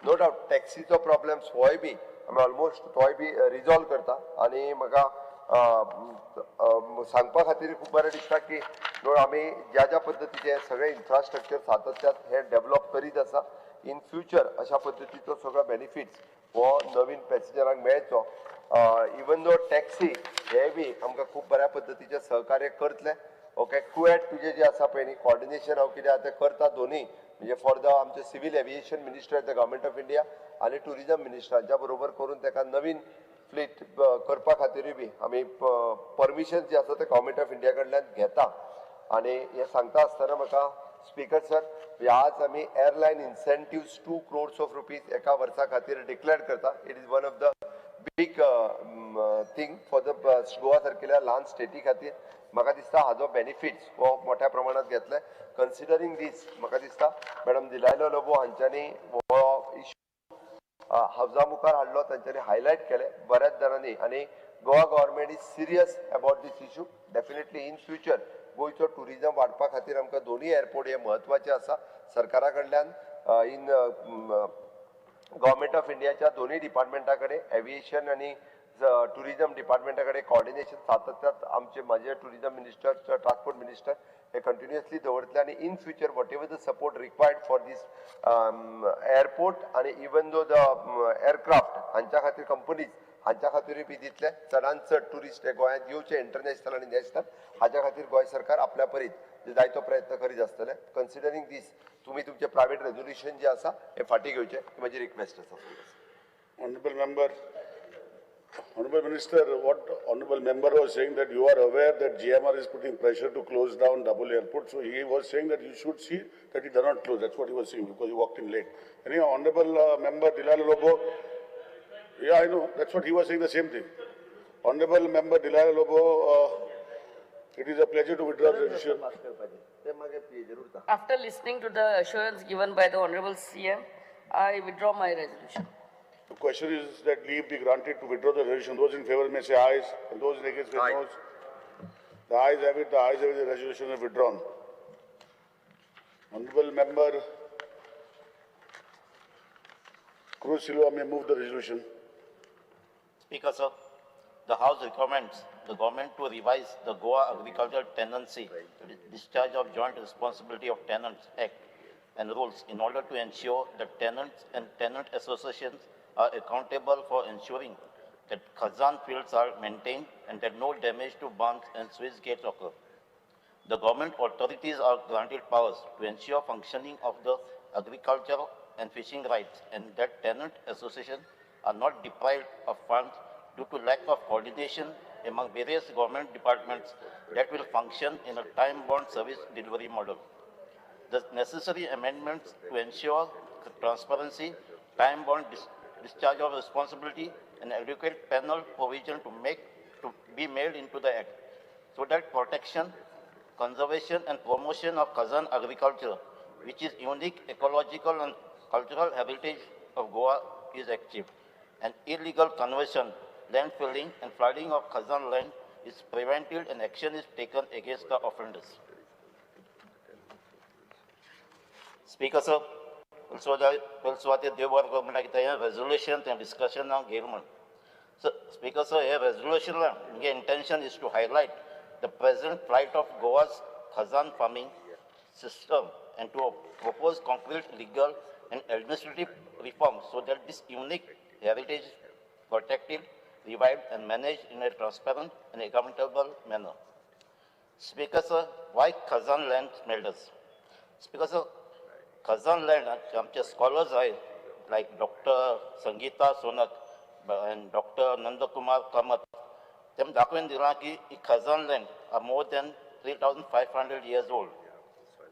नो डावट टॅक्सीचो प्रॉब्लेम्स होय बी आमी ऑलमोस्ट तोय बी रिजॉल्व करता आनी म्हाका सांगपा खातीर खूब बरें दिसता की नो आमी ज्या ज्या पद्दतीचें सगळें इन्फ्रास्ट्रक्चर सातत्यात हें डेवलप करीत आसा. इन फ्युचर अशा पद्दतीचो सगळो बेनिफिट्स हो नवीन पॅसेंजरांक मेळचो. इवन दो टॅक्सी हे बी आमकां खूब बऱ्या पद्दतीचें सहकार्य करतले. ओके, कुएट तुजें जें आसा पळय न्ही कॉर्डिनेशन हांव कितें आतां करता दोनूय म्हणजे फॉर the आमचे civil aviation minister the government of India आनी टुरिजम मिनिस्टर हांच्या बरोबर करून ताका नवीन फ्लीट करपा खातीरूय बी आमी परमिशन जे आसा ते गव्हर्मेंट ऑफ इंडिया कडल्यान घेता. आनी हें सांगता आसतना म्हाका स्पीकर सर आज आमी airline incentives 2 crores of rupees एका वर्सा खातीर डिक्लेअर करता. It is one of the big thing for the Goa सारकेल्या ल्हान स्टेटी खातीर. म्हाका दिसता हाजो बेनिफिट्स हो मोठ्या प्रमाणात घेतले. कन्सिडरींग दीस म्हाका दिसता मॅडम दिलायलो लोबो हांच्यांनी हो इश्यू हावजा मुखार हाडलो, तांच्यांनी हायलायट केले बऱ्याच जाणांनी आनी Goa government is serious about this issue. Definitely in future गोंयचो टुरिजम वाडपा खातीर आमकां दोनूय एअरपोर्ट हे म्हत्वाचे आसा. सरकारा कडल्यान इन गव्हर्मेंट ऑफ इंडियाच्या दोनूय डिपार्टमेंटा कडेन एविएशन आनी टुरिजम डिपार्टमेंटा कडेन कॉर्डिनेशन सातत्यात आमचे म्हाजे टुरिजम मिनिस्टर ट्रान्सपोर्ट मिनिस्टर हे कंटिन्युअसली दवरतले आनी in future whatever the support required for this airport आनी इवन दो the aircraft हांच्या खातीर कंपनीज हांच्या खातीरूय बी दितले. चडान चड टुरिस्ट हे गोंयांत येवचे इंटरनॅशनल आनी नॅशनल हाच्या खातीर गोंय सरकार आपल्या परीत जायतो प्रयत्न करीत आसतले. कन्सिडरींग दीस तुमी तुमचें प्रायवेट रेजोल्युशन जें आसा हें फाटीं घेवचें ही म्हजी रिक्वेस्ट आसा. Honorable member, Honorable Minister, what Honorable Member was saying that you are aware that GMR is putting pressure to close down Dabolim Airport. So he was saying that you should see that it does not close. That's what he was saying because he walked in late. Anyhow, Honorable Member Delilah Lobo, yeah, I know. That's what he was saying, the same thing. Honorable Member Delilah Lobo, it is a pleasure to withdraw the resolution. After listening to the assurance given by the Honorable CM, I withdraw my resolution. The question is that leave be granted to withdraw the resolution. Those in favour may say ayes, and those against say noes. The ayes have it, the ayes have it, the resolution is withdrawn. Honorable Member Cruz Silva may move the resolution. Speaker, sir, the House recommends the government to revise the Goa Agricultural Tenancy Discharge of Joint Responsibility of Tenants Act and rules in order to ensure that tenants and tenant associations are accountable for ensuring that Khazan fields are maintained and that no damage to barns and Swiss gates occur. The government authorities are granted powers to ensure functioning of the agricultural and fishing rights and that tenant associations are not deprived of funds due to lack of coordination among various government departments that will function in a time-bound service delivery model. The necessary amendments to ensure transparency, time-bound discharge of responsibility, and adequate penal provision to be made into the Act, so that protection, conservation, and promotion of Khazan agriculture, which is unique ecological and cultural heritage of Goa, is achieved. And illegal conversion, land filling, and flooding of Khazan land is prevented and action is taken against the offenders. Speaker, sir, also the resolution and discussion on German. So, Speaker, sir, a resolution, the intention is to highlight the present plight of Goa's Khazan farming system and to propose concrete legal and administrative reforms so that this unique heritage is protected, revived, and managed in a transparent and accountable manner. Speaker, sir, why Khazan land matters? Speaker, sir, Khazan land, आमचे scholars आहे like Dr. Sangeeta Sonak and Dr. Nandakumar Kamath, तेम दाखोवन दिलां की khazan land are more than 3,500 years old.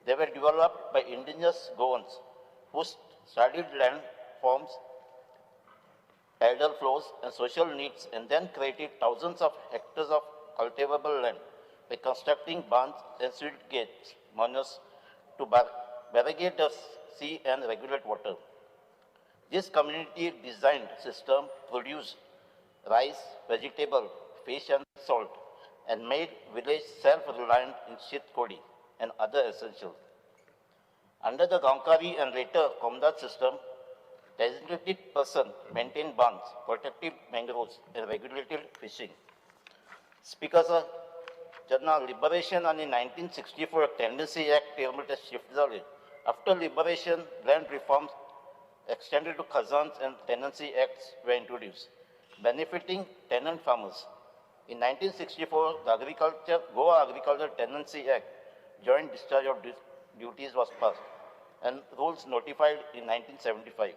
They were developed by indigenous Goans who studied land forms, tidal flows and social needs, and then created thousands of hectares of cultivable land by constructing barns and sweet gates, manus, to barricade the sea and regulate water. This community-designed system produced rice, vegetable, fish and salt, and made village self-reliant in sheet kodi and other essentials. Under the Gaonkari and later Comunidade system, designated person maintained barns, protected mangroves, and regulated fishing. Speaker sir, जेन्ना liberation आनी 1964 Tenancy Act shift जाले. After liberation, land reforms extended to khazans and tenancy acts were introduced, benefiting tenant farmers. In 1964, the Goa Agriculture Tenancy Act, joint discharge of duties was passed and rules notified in 1975.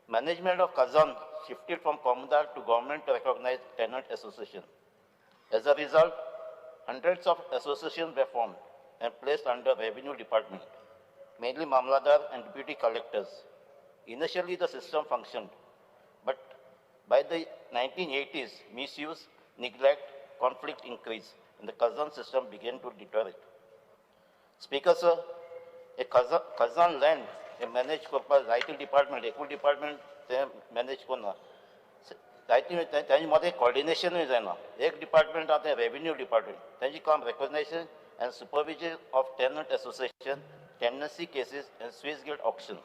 Management of khazan shifted from Comunidade to government recognized tenant association. As a result, hundreds of associations were formed and placed under revenue department, mainly Mamladar and deputy collectors. Initially, the system functioned, but by the 1980s, misuse, neglect, conflict increased, and the khazan system began to deteriorate. Speaker sir, a khazan land manage करपाक जायते department, एकूय department ते manage करना, जायते तांचे मदें कॉर्डिनेशनूय जायना. एक डिपार्टमेंट आहा तें रेवेन्यू डिपार्टमेंट, तांचें काम recognition and supervision of tenant association, tenancy cases and sluice gate auction.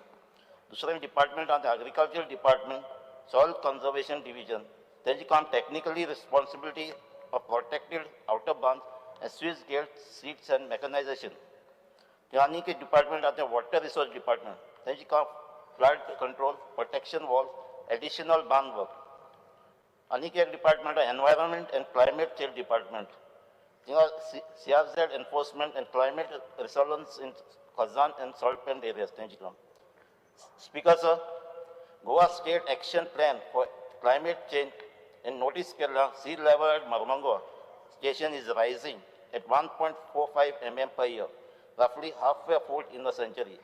दुसरें डिपार्टमेंट आहा तें agriculture department, soil conservation division, तांचें काम technically responsibility of protected outer bund and sluice gate seeds and mechanization. आनी एक department आहा तें water resource department, तांचें काम flood control, protection wall, additional bund work. आनीक एक डिपार्टमेंट आहा environment and climate change department, थिंगा CRZ enforcement and climate resilience in khazan and salt pan areas तांचें काम. Speaker sir, Goa state action plan for climate change and notice केला sea level at Mormugao station is rising at 1.45 mm per year, roughly halfway a foot in a century,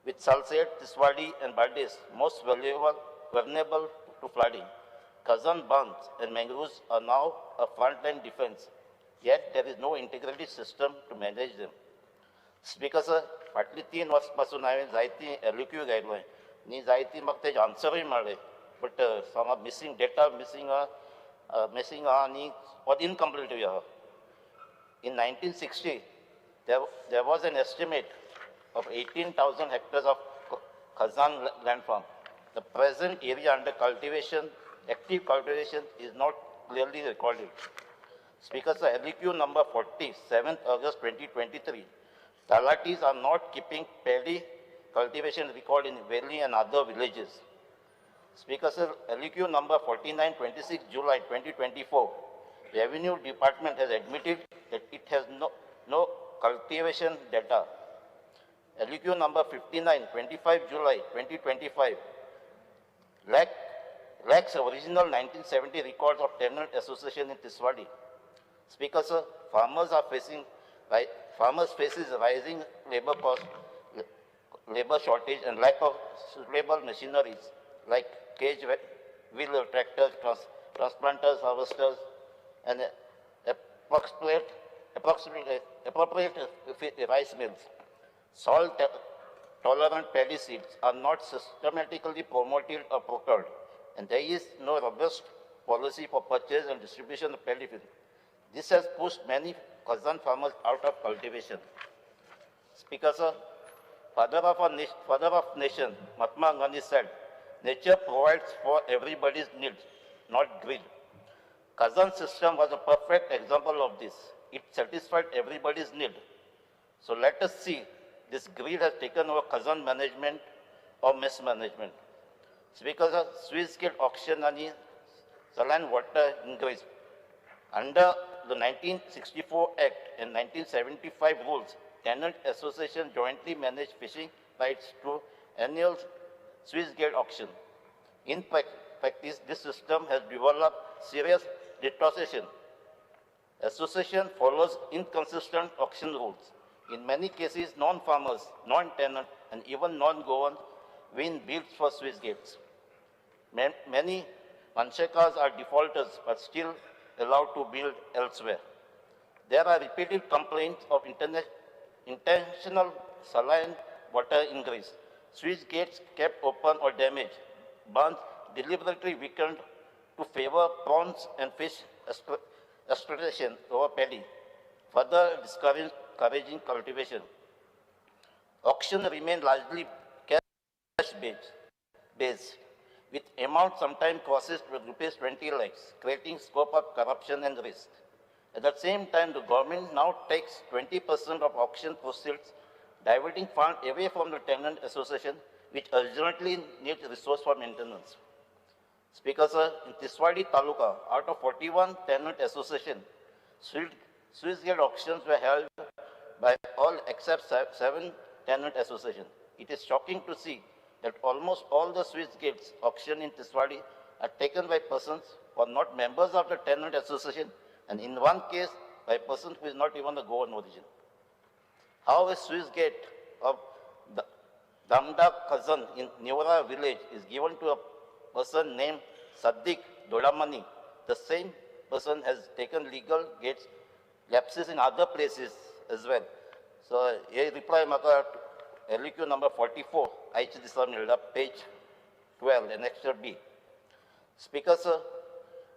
with Salsette, Tiswadi and Bardez most vulnerable to flooding. Khazan bunds and mangroves are now a frontline defense, yet there is no integrated system to manage them. Speaker sir, फाटली 3 वर्स पासून हांवें जायती LQ घायले आनी जायती म्हाका तेजे आन्सरूय मेळ्ळे, but some missing data missing आहा, मिसींग आहा आनी इनकम्प्लीटूय आहा. In 1960, there was an estimate of 18,000 hectares of khazan landform. The present area under cultivation, active cultivation, is not clearly recorded. Speaker sir, LQ number 40, 7th August 2023, Talatis are not keeping paddy cultivation record in Veli and other villages. Speaker sir, LQ number 49, 26 July 2024, Revenue Department has admitted that it has no cultivation data. LQ number 59, 25 July 2025, lacks original 1970 records of tenant association in Tiswadi. Speaker sir, farmers faces rising labor cost, labor shortage and lack of suitable machineries like cage wheel tractors, transplanters, harvesters, and appropriate rice mills. Salt tolerant paddy seeds are not systematically promoted or procured, and there is no robust policy for purchase and distribution of paddy fields. This has pushed many khazan farmers out of cultivation. Speaker sir, father of nation, Mahatma Gandhi said, "Nature provides for everybody's needs, not greed." Khazan system was a perfect example of this. It satisfied everybody's need. So let us see this greed has taken over khazan management or mismanagement. Speaker sir, sluice gate auction and saline water increase. Under the 1964 Act and 1975 rules, tenant association jointly manage fishing rights through annual sluice gate auction. In practice, this system has developed serious distortion. Association follows inconsistent auction rules. In many cases, non-farmers, non-tenant, and even non-Goan win bids for Swiss gates. Many Manshekars are defaulters but still allowed to build elsewhere. There are repeated complaints of intentional saline water ingress, Swiss gates kept open or damaged, bunds deliberately weakened to favor prawns and fish exploitation over paddy, further discouraging cultivation. Auction remain largely cash-based, with amount sometimes crosses rupees 20 lakhs, creating scope of corruption and risk. At the same time, the government now takes 20% of auction proceeds, diverting funds away from the tenant association, which urgently needs resource for maintenance. Speaker sir, in Tiswadi Taluka, out of 41 tenant associations, Swiss gate auctions were held by all except 7 tenant associations. It is shocking to see that almost all the Swiss gates auctioned in Tiswadi are taken by persons who are not members of the tenant association, and in one case, by a person who is not even a Goan origin. How a Swiss gate of the Damda Khazan in Nivara village is given to a person named Sadiq Dodamani, the same person has taken legal gates lapses in other places as well. So, a reply maka LQ number 44, आयच्या दिसा मेळ्ळा, page 12, annexure B. Speaker sir,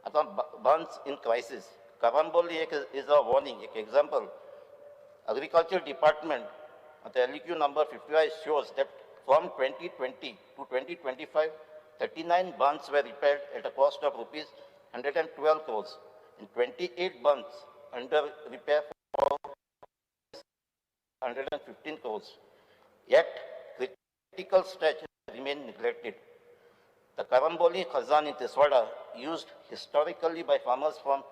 आतां bunds in crisis. Karamboli is a warning, एक example. Agriculture Department, the LQ number 55 shows that from 2020 to 2025, 39 bunds were repaired at a cost of rupees 112 crores and 28 bunds under repair for 115 crores. Yet, critical stretch remain neglected. The Karamboli Khazan in Tiswada, used historically by farmers from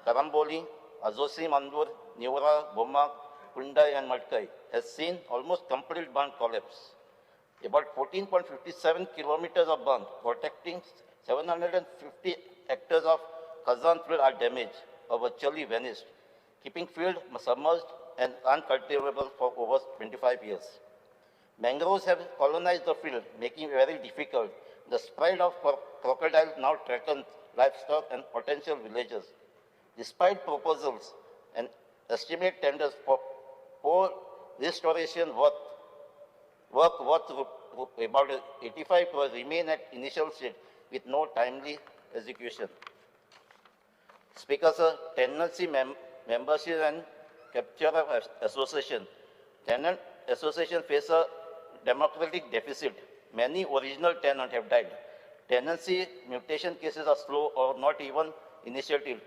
Karamboli, Azosi Mandur, Nivara, Bomak, Kundai and Matkai, has seen almost complete bund collapse. About 14.57 kilometers of bund protecting 750 hectares of Khazan field are damaged or virtually vanished, keeping field submerged and uncultivable for over 25 years. Mangroves have colonized the field, making it very difficult. The spread of crocodiles now threatens livestock and potential villagers. Despite proposals and estimate tenders for poor restoration work worth about 85 crores remain at initial state with no timely execution. Speaker sir, tenancy membership and capture of association. Tenant association face a democratic deficit. Many original tenants have died. Tenancy mutation cases are slow or not even initiated.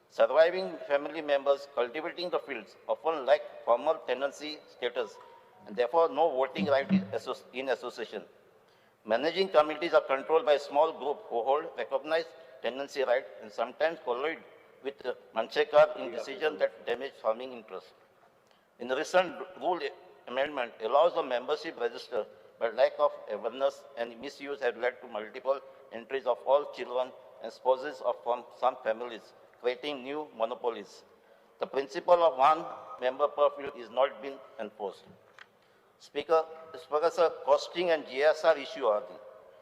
Surviving family members cultivating the fields often lack formal tenancy status and therefore no voting right in association. Managing committees are controlled by a small group who hold recognized tenancy right and sometimes collide with Manchekar in decisions that damage farming interests. In the recent rule amendment allows the membership register, but lack of awareness and misuse have led to multiple entries of all children and spouses of some families, creating new monopolies. The principle of one member per field is not being enforced. Speaker, sir, costing and GSR issue are the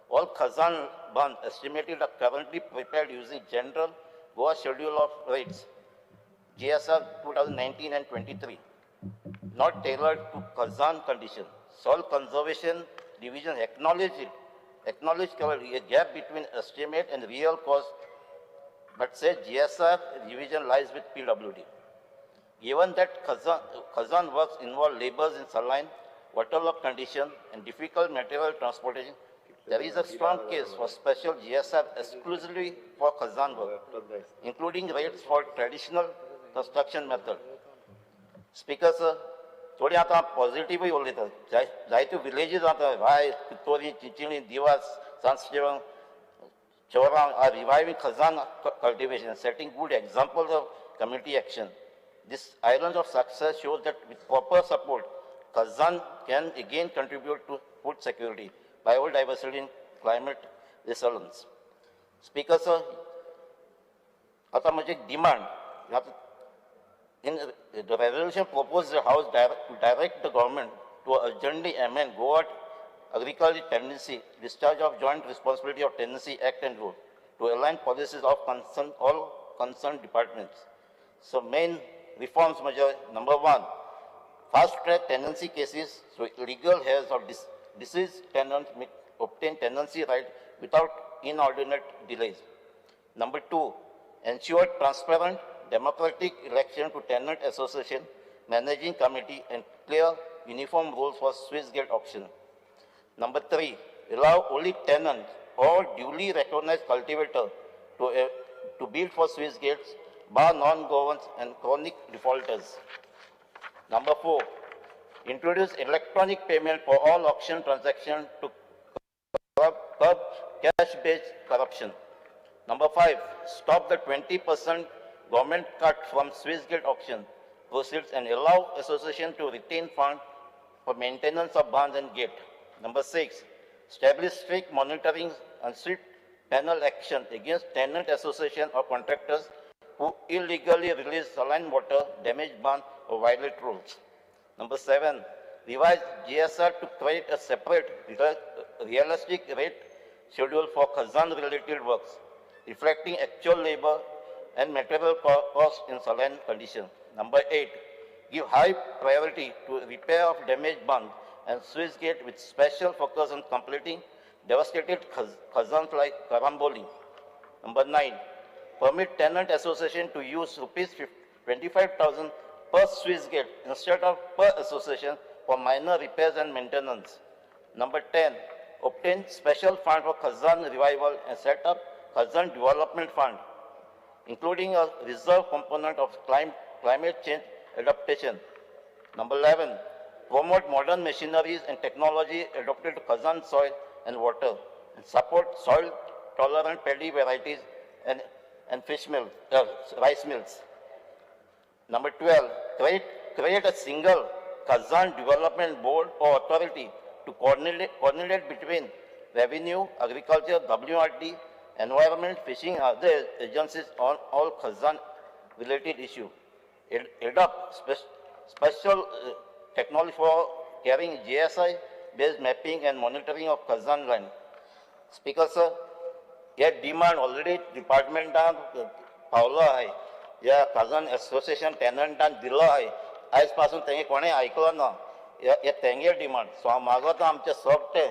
all Khazan bonds estimated are currently prepared using general Goa schedule of rates, GSR 2019 and 23, not tailored to Khazan condition. Soil Conservation Division acknowledged a gap between estimate and real cost, but said GSR revision lies with PWD. Given that Khazan works involve labors in saline, waterlogged condition, and difficult material transportation, there is a strong case for special GSR exclusively for Khazan work, including rates for traditional construction method. Speaker sir, थोडी आतां पॉझिटिव्हय उलयता. जायते villages आतां Vai, Curtorim, Chinchinim, Divas, Sanstevan, Chorao are reviving Khazan cultivation, setting good examples of community action. This island of success shows that with proper support, Khazan can again contribute to food security, biodiversity, and climate resilience. Speaker sir, आतां म्हजी एक demand आतां in the resolution propose the house to direct the government to urgently amend Goa Agriculture Tenancy Discharge of Joint Responsibility of Tenancy Act and Rule to align policies of concern all concerned departments. So main reforms measure number 1, fast track tenancy cases so legal heirs of deceased tenants may obtain tenancy right without inordinate delays. Number 2, ensure transparent democratic election to tenant association managing committee and clear uniform rules for Swiss gate auction. Number 3, allow only tenants or duly recognized cultivator to build for Swiss gates, bar non-Goans and chronic defaulters. Number 4, introduce electronic payment for all auction transactions to curb cash-based corruption. Number 5, stop the 20% government cut from Swiss gate auction proceeds and allow association to retain funds for maintenance of barns and gate. Number 6, establish strict monitoring and swift penal action against tenant association or contractors who illegally release saline water, damage barn, or violate rules. Number 7, revise GSR to create a separate realistic rate schedule for Khazan-related works, reflecting actual labor and material cost in saline condition. Number 8, give high priority to repair of damaged barns and Swiss gate with special focus on completing devastated khazans like Karamboli. Number 9, permit tenant association to use rupees 25,000 per Swiss gate instead of per association for minor repairs and maintenance. Number 10, obtain special fund for Khazan revival and set up Khazan Development Fund, including a reserve component of climate change adaptation. Number 11, promote modern machineries and technology adopted to Khazan soil and water, and support soil-tolerant paddy varieties and fish mill, rice mills. Number 12, create a single Khazan Development Board or authority to coordinate between revenue, agriculture, WRD, environment, fishing, and other agencies on all Khazan-related issues. Adopt special technology for carrying GSI-based mapping and monitoring of Khazan land. Speaker sir, hey demand already डिपार्टमेंटान पावलो आहे, ह्या खाजन association टेनंटान दिलो आहे, आयज पासून तेंगे कोणें आयकलो ना. हे तेंगे डिमांड. सो हांव मागता आमचे सगळे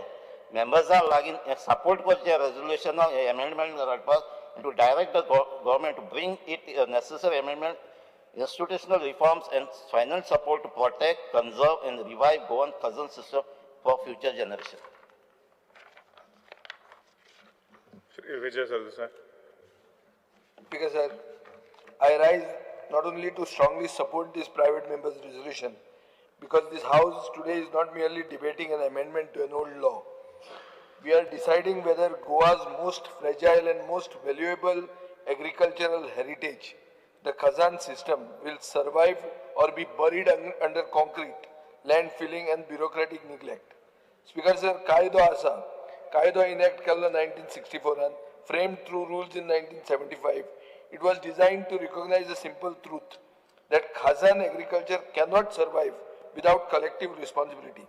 मेंबर्सां लागीं सपोर्ट करचे रेजोल्युशनाक एमेंडमेंट हाडपाक to direct the government to bring it necessary amendment, institutional reforms and financial support to protect, conserve and revive Goan Khazan system for future generation. Shri Vijay Sardesai. Speaker sir, I rise not only to strongly support this private member's resolution, because this house today is not merely debating an amendment to an old law. We are deciding whether Goa's most fragile and most valuable agricultural heritage, the Khazan system, will survive or be buried under concrete, landfilling and bureaucratic neglect. Speaker sir, कायदो आसा, कायदो enact केल्लो 1964 framed through rules in 1975. It was designed to recognize a simple truth that Khazan agriculture cannot survive without collective responsibility.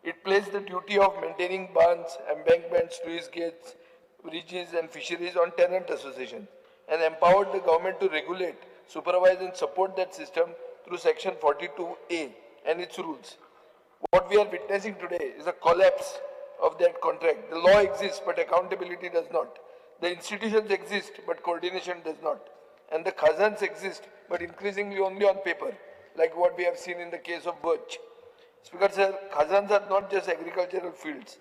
It placed the duty of maintaining barns, embankments, sluice gates, bridges and fisheries on tenant associations, and empowered the government to regulate, supervise and support that system through Section 42A and its rules. What we are witnessing today is a collapse of that contract. The law exists, but accountability does not. The institutions exist, but coordination does not. And the khazans exist, but increasingly only on paper, like what we have seen in the case of Birch. Speaker sir, khazans are not just agricultural fields.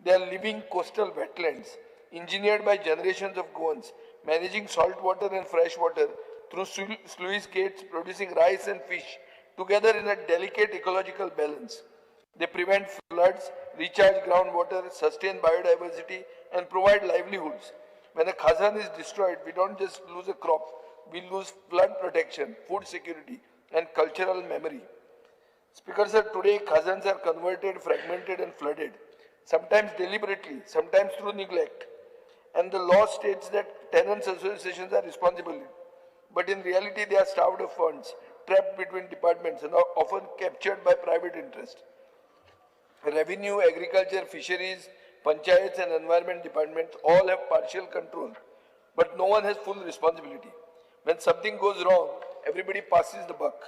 They are living coastal wetlands, engineered by generations of Goans, managing salt water and fresh water through sluice gates, producing rice and fish, together in a delicate ecological balance. They prevent floods, recharge groundwater, sustain biodiversity, and provide livelihoods. When a khazan is destroyed, we don't just lose a crop, we lose flood protection, food security, and cultural memory. Speaker sir, today khazans are converted, fragmented, and flooded, sometimes deliberately, sometimes through neglect. And the law states that tenants associations are responsible. But in reality, they are starved of funds, trapped between departments, and are often captured by private interest. Revenue, agriculture, fisheries, panchayats, and environment departments all have partial control, but no one has full responsibility. When something goes wrong, everybody passes the buck.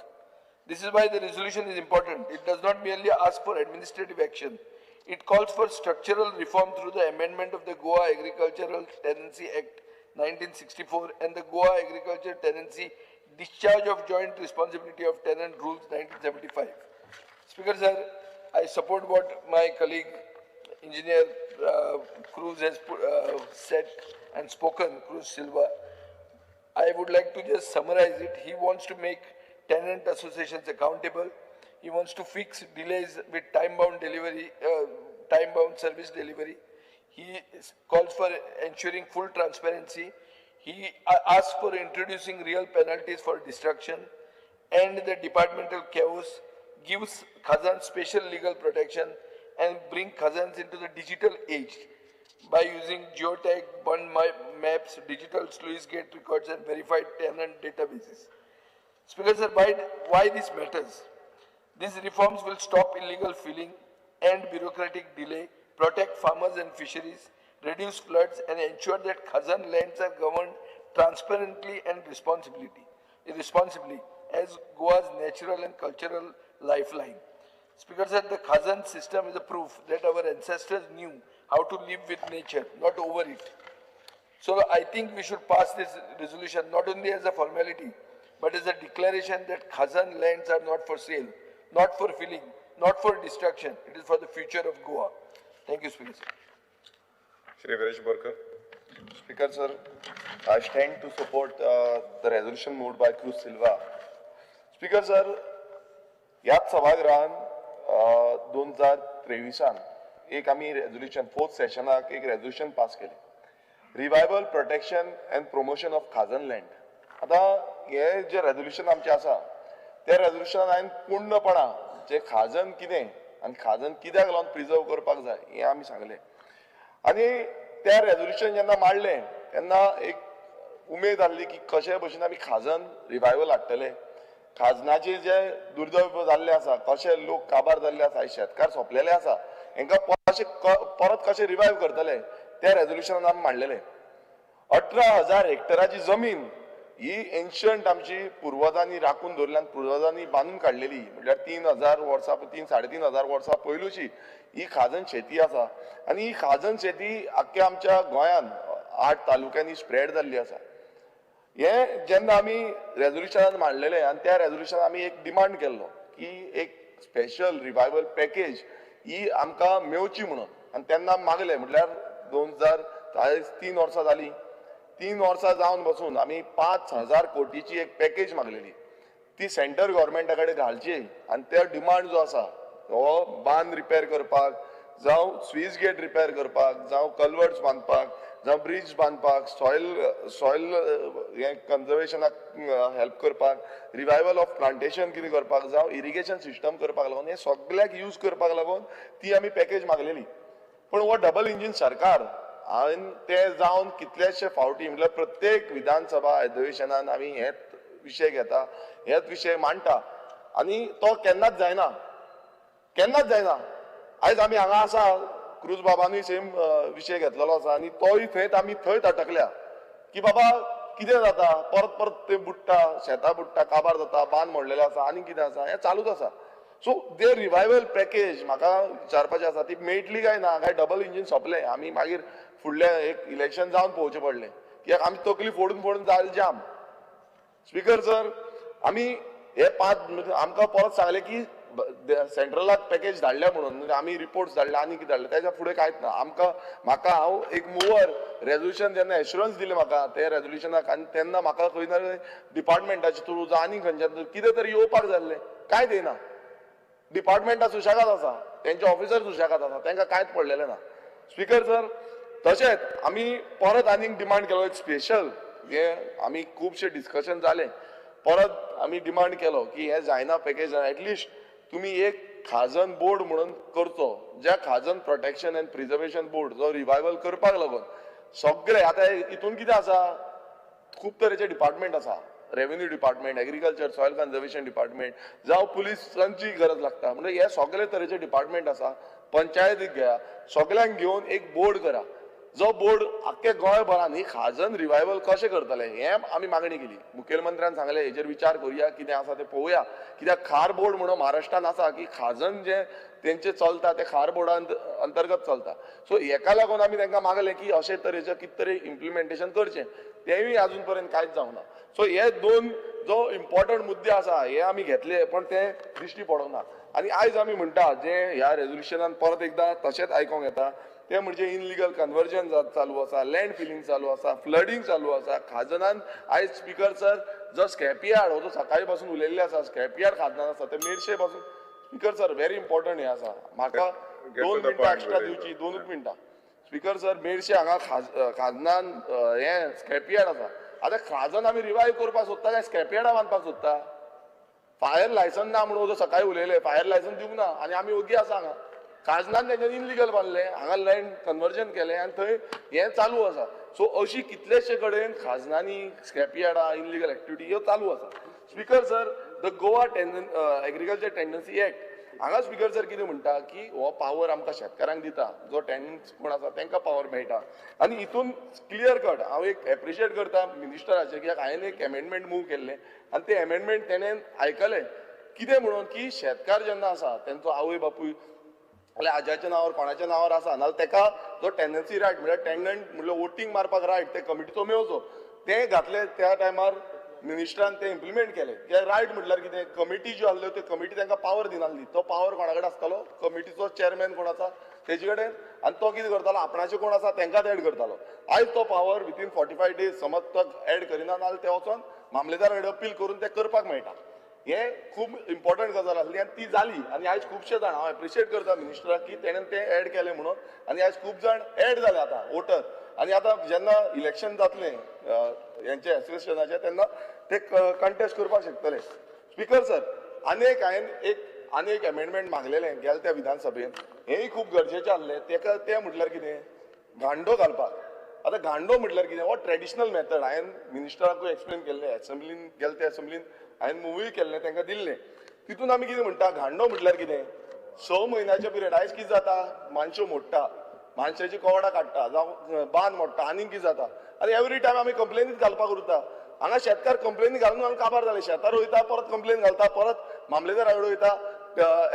This is why the resolution is important. It does not merely ask for administrative action. It calls for structural reform through the amendment of the Goa Agricultural Tenancy Act 1964 and the Goa Agriculture Tenancy Discharge of Joint Responsibility of Tenant Rules 1975. Speaker sir, I support what my colleague Engineer Cruz has said and spoken, Cruz Silva. I would like to just summarize it. He wants to make tenant associations accountable. He wants to fix delays with time-bound delivery, time-bound service delivery. He calls for ensuring full transparency. He asks for introducing real penalties for destruction and the departmental chaos, gives Khazan special legal protection and bring Khazans into the digital age by using geotag, bond maps, digital sluice gate records and verified tenant databases. Speaker sir, why this matters? These reforms will stop illegal filling and bureaucratic delay, protect farmers and fisheries, reduce floods and ensure that Khazan lands are governed transparently and responsibly as Goa's natural and cultural lifeline. Speaker said the Khazan system is a proof that our ancestors knew how to live with nature, not over it. So I think we should pass this resolution not only as a formality, but as a declaration that Khazan lands are not for sale, not for filling, not for destruction. It is for the future of Goa. Thank you, Speaker sir. Shri Viresh Borkar. Speaker sir, I stand to support the resolution moved by Cruz Silva. Speaker sir, ह्याच सभागृहान 2023 एक आमी resolution fourth सेशनाक एक resolution pass केलें, revival protection and promotion of Khazan land. आतां हे जे resolution आमचें आसा त्या रेजोल्युशनान हांवें पूर्णपणान जे खाजन कितें आनी खाजन कित्याक लागून प्रिजर्व करपाक जाय हें आमी सांगलें. आनी त्या रेजोल्युशन जेन्ना मांडलें तेन्ना एक उमेद आहली की कशे भशेन आमी खाजन रिवायवल हाडटले, खाजनाचे जे दुर्दैव जाल्ले आसा, कशे लोक काबार जाल्ले आसा, शेतकार सोंपलेले आसा, हेंकां परत कशे रिवायव करतले त्या रेजोल्युशनान आमी मांडलेले. 18,000 हेक्टराची जमीन ही एन्शंट आमची पुर्वजांनी राखून दवरल्यान पुर्वजांनी बांदून काडलेली, म्हटल्यार 3,000 वर्सां 3-3.5 हजार वर्सां पयलूची ही खाजन शेती आसा. आनी ही खाजन शेती आख्ख्या आमच्या गोंयान 8 तालुक्यांनी स्प्रेड जाल्ली आसा. हे जेन्ना आमी रेजोल्युशनान मांडलेले आनी त्या रेजोल्युशनान आमी एक डिमांड केल्लो की एक स्पेशल रिवायवल पॅकेज ही आमकां मेवची म्हणून. आनी तेन्ना मागले, म्हटल्यार 2003 वर्सां जालीं, 3 वर्सां जावन बसून आमी 5,000 कोटीची एक पॅकेज मागलेली, ती सेंट्रल गव्हर्मेंटा कडेन घालची आनी ते डिमांड जो आसा हो बांद रिपेर करपाक, जावं स्वीस गेट रिपेर करपाक, जावं कल्वर्ट्स बांदपाक, जावं ब्रिज बांदपाक, सॉयल हें कन्जर्वेशनाक हेल्प करपाक, रिवायवल ऑफ प्लांटेशन कितें करपाक, जावं इरिगेशन सिस्टम करपाक लागून, हें सगळ्याक यूज करपाक लागून ती आमी पॅकेज मागलेली. पूण हो डबल इंजीन सरकार हांवें ते जावन कितलेशे फावटी म्हटल्यार प्रत्येक विधानसभा अधिवेशनान आमी हेच विशय घेता, हेच विशय मांडटा आनी तो केन्नाच जायना, केन्नाच जायना. आयज आमी हांगा आसा, क्रूज बाबानूय सेम विशय घेतलेलो आसा आनी तोय थंयच आमी थंयच अटकल्या की बाबा कितें जाता, परत परत ते बुडटा, शेतां बुडटा, काबार जाता, बांद मोडलेले आसा आनी कितें आसा, हें चालूच आसा. सो ते रिवायवल पॅकेज म्हाका विचारपाचें आसा ती मेळटली काय ना, काय डबल इंजीन सोंपलें आमी मागीर फुडलें एक इलेक्शन जावन पळोवचें पडलें कित्याक आमी तकली फोडून फोडून जाली जाम. स्पीकर सर, आमी हे 5 आमकां परत सांगलें की सेंट्रलाक पॅकेज धाडल्या म्हणून, आमी रिपोर्ट्स धाडले आनी कितें धाडले, तेच्या फुडें कांयच ना. आमकां म्हाका हांव एक मुवर रेजोल्युशन जेन्ना एश्युरन्स दिलें म्हाका ते रेजोल्युशनाक, आनी तेन्ना म्हाका खंय ना डिपार्टमेंटाचे थ्रू जावं आनी खंयच्यान कितें तरी येवपाक जाय आसलें, कांयच येना. डिपार्टमेंटां सुशेगाद आसा, तेंचे ऑफिसर सुशेगाद आसा, तांकां कांयच पडलेलें ना. स्पीकर सर, तशेंच आमी परत आनीक डिमांड केलो एक स्पेशल, हे आमी खुबशे डिस्कशन जालें, परत आमी डिमांड केलो की हें जायना पॅकेज, एटलिस्ट तुमी एक खाजन बोर्ड म्हणून करचो, ज्या खाजन प्रोटेक्शन एंड प्रिजर्वेशन बोर्ड जो रिवायवल करपाक लागून सगळे. आतां हितून कितें आसा, खूब तरेचे डिपार्टमेंट आसा, Revenue department, agriculture, soil conservation department जावं पुलिसांची गरज लागता. म्हणजे हे सगळे तरेचे डिपार्टमेंट आसा, पंचायतीक घेया, सगळ्यांक घेवन एक बोर्ड करा, जो बोर्ड आख्खे गोंयभरान ही खाजन रिवायवल कशें करतले हें आमी मागणी केली. मुखेलमंत्र्यान सांगलें हेजेर विचार करुया, कितें आसा तें पळोवया, कित्याक खार बोर्ड म्हणून महाराष्ट्रान आसा की खाजन जें तेंचें चलता तें खार बोर्डा अंतर्गत चलता. सो हेका लागून आमी तांकां मागलें की अशे तरेचें कितें तरी इम्प्लिमेंटेशन करचें, तेंवूय आजून पर्यंत कांयच जावंक ना. सो हे दोन जो इम्पॉर्टंट मुद्दे आसा हे आमी घेतले, पण ते दिश्टी पडोंक ना. आनी आयज आमी म्हणटा जे ह्या रेजोल्युशनान परत एकदां तशेंच आयकोंक येता ते म्हणजे इनलिगल कन्वर्जन चालू आसा, लँड फिलिंग चालू आसा, फ्लडींग चालू आसा. खाजनान आयज स्पीकर सर जो स्क्रॅपयार्ड हो जो सकाळी पासून उलयल्ले आसा, स्क्रॅपयार्ड खाजनान आसा ते मेरशे पासून. स्पीकर सर व्हेरी इम्पॉर्टंट हें आसा, म्हाका 2 मिनटां एक्स्ट्रा दिवची, 2 मिनटां. स्पीकर सर मेरशे हांगा खाजनान हें स्क्रॅपयार्ड आसा. आतां खाजन आमी रिवायव करपाक सोदता काय स्क्रॅपयार्डां बांदपाक सोदता? फायर लायसन्स ना म्हणून जो सकाळी उलयले, फायर लायसन्स दिवंक ना आनी आमी ओगी आसा हांगा. खाजनान तेंच्यांनी इनलिगल बांदलें, हांगा लँड कन्वर्जन केलें आनी थंय हें चालू आसा. सो अशी कितलेशे कडेन खाजनांनी स्क्रॅपयार्डां, इनलिगल एक्टिविटी ह्यो चालू आसा. Speaker sir the Goa agriculture tenancy act हांगा स्पीकर सर कितें म्हणटा की हो पावर आमकां शेतकारांक दिता, जो टेनन्स कोण आसा तांकां पावर मेळटा. आनी हितून क्लियर कट हांव एक एप्रिशिएट करता मिनिस्टराचें, कित्याक हांवें एक एमेंडमेंट मूव केल्लें आनी तें एमेंडमेंट तेणें आयकलें. कितें म्हणून की शेतकार जेन्ना आसा तेंचो आवय बापूय जाल्यार आज्याच्या नांवार कोणाच्या नांवार आसा, नाजाल्यार तेका जो टेनन्सी रायट म्हणल्यार टेनंट म्हणल्यार वोटींग मारपाक रायट ते कमिटीचो मेळचो, तें घातलें त्या टायमार मिनिस्टरान तें इम्प्लिमेंट केलें. कित्याक रायट म्हटल्यार कितें, कमिटी ज्यो आसल्यो त्यो कमिटी तांकां पावर दिनासली. तो पावर कोणा कडेन आसतालो, कमिटीचो चेअरमॅन कोण आसा तेजे कडेन, आनी तो कितें करतालो आपणाचे कोण आसा तांकांच एड करतालो. आयज तो पावर विथीन 45 डेज समज तो एड करिना नाजाल्यार ते वचोन मामलेदारा कडेन अपील करून तें करपाक मेळटा. हें खूब इम्पॉर्टंट गजाल आसली आनी ती जाली. आनी आयज खुबशे जाण हांव एप्रिशिएट करता मिनिस्टराक की तेणें तें एड केलें म्हणून, आनी आयज खूब जाण एड जाले आतां वोटर. आनी आतां जेन्ना इलेक्शन जातलें हेंचें एसोसिएशनाचें तेन्ना ते कंटेस्ट करपाक शकतले. स्पीकर सर आनी एक हांवें आनी एक एमेंडमेंट मागलेलें गेल्या त्या विधानसभेन, हेंय खूब गरजेचें आसलें. तेका तें म्हटल्यार कितें, गांडो घालपाक. आतां गांडो म्हटल्यार कितें, हो ट्रेडिशनल मेथड हांवें मिनिस्टराकूय एक्सप्लेन केल्लें, एसेंब्लीन गेले त्या एसेंब्लीन हांवें मुवूय केल्लें, तांकां दिल्लें. तितून आमी कितें म्हणटा, गांडो म्हटल्यार कितें, 6 म्हयन्याचे पिरियड. आयज कितें जाता, मानश्यो मोडटा, मानशाची कवडां काडटा, जावं बांद मोडटा, आनीक कितें जाता, आनी एवरी टायम आमी कंप्लेनीच घालपाक उरता. हांगा शेतकार कंप्लेनी घालून घालून काबार जाले, शेतार वयता परत कंप्लेन घालता, परत मामलेदारा कडेन वयता,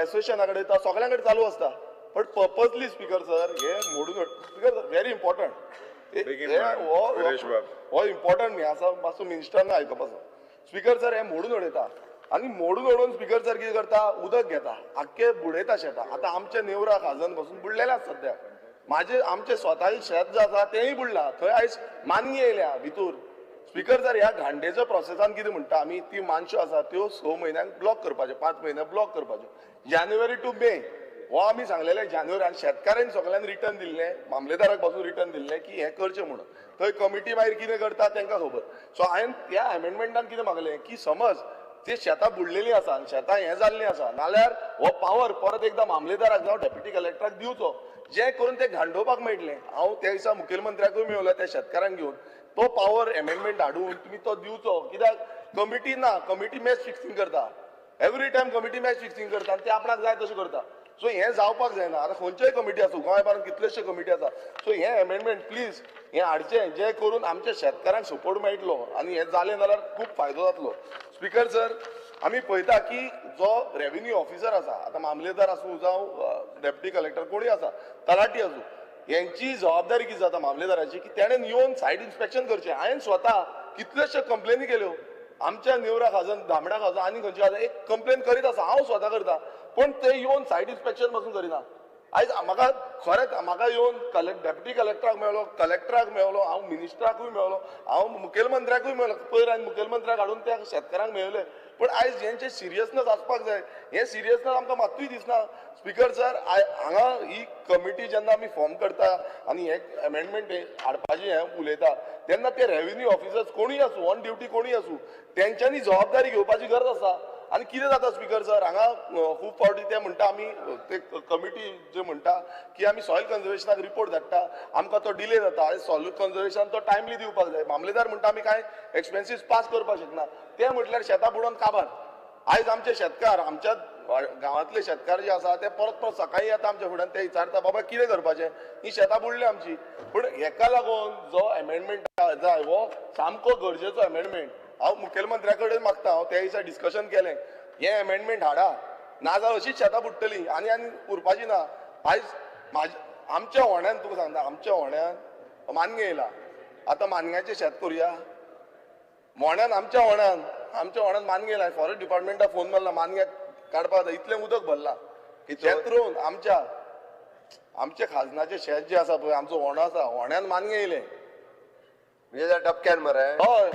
एसोसिएशना कडेन वयता, सगळ्यां कडेन चालू आसता. बट पर्पजली स्पीकर सर हे मोडून, स्पीकर सर व्हेरी इम्पॉर्टंट हो इम्पॉर्टंट हें आसा, मातसो मिनिस्टरान आयकप आसा. स्पीकर सर हे मोडून उडयता आनी मोडून उडोवन स्पीकर सर कितें करता, उदक घेता, आख्खे बुडयता शेतां. आतां आमच्या नेवरा खाजन पासून बुडलेलें आसा सद्या, म्हाजें आमचें स्वताचें शेत जें आसा तेंय बुडलां, थंय आयज मानगी येयल्या भितूर. स्पीकर सर ह्या घांडेच्या प्रोसेसान कितें म्हणटा आमी, ती मानश्यो आसा त्यो 6 म्हयन्यांक ब्लॉक करपाच्यो, 5 म्हयन्यांक ब्लॉक करपाच्यो, जानेवारी टू मे हो आमी सांगलेलें. जानेवारी आनी शेतकारांनी सगळ्यांनी रिटर्न दिल्लें, मामलेदाराक पासून रिटर्न दिल्लें की हें करचें म्हणून. थंय कमिटी मागीर कितें करता तांकां खबर. सो हांवें त्या एमेंडमेंटान कितें मागलें की समज ते शेतां बुडलेलीं आसा आनी शेतां हें जाल्लीं आसा नाल्यार हो पावर परत एकदां मामलेदाराक जावं डेप्युटी कलेक्टराक दिवचो, जें करून ते घांडोवपाक मेळटलें. हांव त्या दिसा मुखेलमंत्र्याकूय मेळलो त्या शेतकारांक घेवन, तो पावर एमेंडमेंट हाडून तुमी तो दिवचो. कित्याक कमिटी ना, कमिटी मॅच फिक्सिंग करता, every time committee match fixing करता आनी ते आपणाक जाय तशें करता. सो हें जावपाक जायना. आतां खंयच्योय कमिटी आसूं, गोंयभरान कितलेशे कमिटी आसा. सो हें एमेंडमेंट प्लीज हें हाडचें, जें करून आमच्या शेतकारांक सपोर्ट मेळटलो आनी हें जालें जाल्यार खूब फायदो जातलो. स्पीकर सर आमी पळयता की जो रेवेन्यू ऑफिसर आसा, आतां मामलेदार आसूं जावं डेप्युटी कलेक्टर कोणूय आसा, तलाठी आसूं, हेंची जबाबदारी कितें जाता मामलेदाराची की तेणें येवन सायट इन्स्पेक्शन करचें. हांवें स्वता कितलेशे कंप्लेनी केल्यो आमच्या नेवरा खाजन, धामणा खाजन आनी खंयच्या खाजन एक कंप्लेन करीत आसा, हांव स्वता करता, पूण ते येवन सायट इन्स्पेक्शन पासून करिना. आयज म्हाका खरेंच म्हाका येवन डेप्युटी कलेक्टराक मेळ्ळो, कलेक्टराक मेळ्ळो, हांव मिनिस्टराकूय मेळ्ळो, हांव मुखेलमंत्र्याकूय मेळ्ळो, पयर हांवें मुखेलमंत्र्याक हाडून त्या शेतकारांक मेळयले. पूण आयज हेंचें सिरियसनेस आसपाक जाय, हें सिरियसनेस आमकां मात्तूय दिसना. स्पीकर सर हांगा ही कमिटी जेन्ना आमी फॉर्म करता आनी हें एमेंडमेंट हाडपाचें हें उलयता तेन्ना ते रेवेन्यू ऑफिसर्स कोणूय आसूं, ऑन ड्युटी कोणूय आसूं, तेंच्यांनी जबाबदारी घेवपाची गरज आसा. आनी कितें जाता स्पीकर सर, हांगा खूब फावटी ते म्हणटा आमी ते कमिटी जे म्हणटा की आमी सॉयल कन्जर्वेशनाक रिपोर्ट धाडटा, आमकां तो डिले जाता. सॉयल कन्जर्वेशन तो टायमली दिवपाक जाय. मामलेदार म्हणटा आमी कांय एक्सपेन्सीस पास करपाक शकना. ते म्हटल्यार शेतां बुडोवन काबार. आयज आमचे शेतकार, आमच्या गांवांतले शेतकार जे आसा ते परत परत सकाळी येता आमच्या फुड्यान, ते विचारता बाबा कितें करपाचें, ही शेतां बुडली आमची. पूण हेका लागून जो एमेंडमेंट जाय हो सामको गरजेचो एमेंडमेंट. हांव मुखेलमंत्र्या कडेन मागता, हांव त्या दिसा डिस्कशन केलें, हें एमेंडमेंट हाडा, नाजाल्यार अशीच शेतां बुडटली आनी आनी उरपाची ना. आयज म्हाज्या आमच्या होण्यान, तुका सांगता, आमच्या होण्यान मानगें येयला. आतां मानग्याचें शेत करुया मोण्यान, आमच्या होण्यान, आमच्या होण्यान मानगें येयला. फॉरेस्ट डिपार्टमेंटाक फोन मारला, मानग्याक काडपाक जाय, इतलें उदक भरलां. शेत रोवन आमच्या आमच्या खाजनाचें शेत जें आसा पळय, आमचो होणो आसा, होण्यान मानगें येयलें. म्हणजे डबक्यान मरे? हय.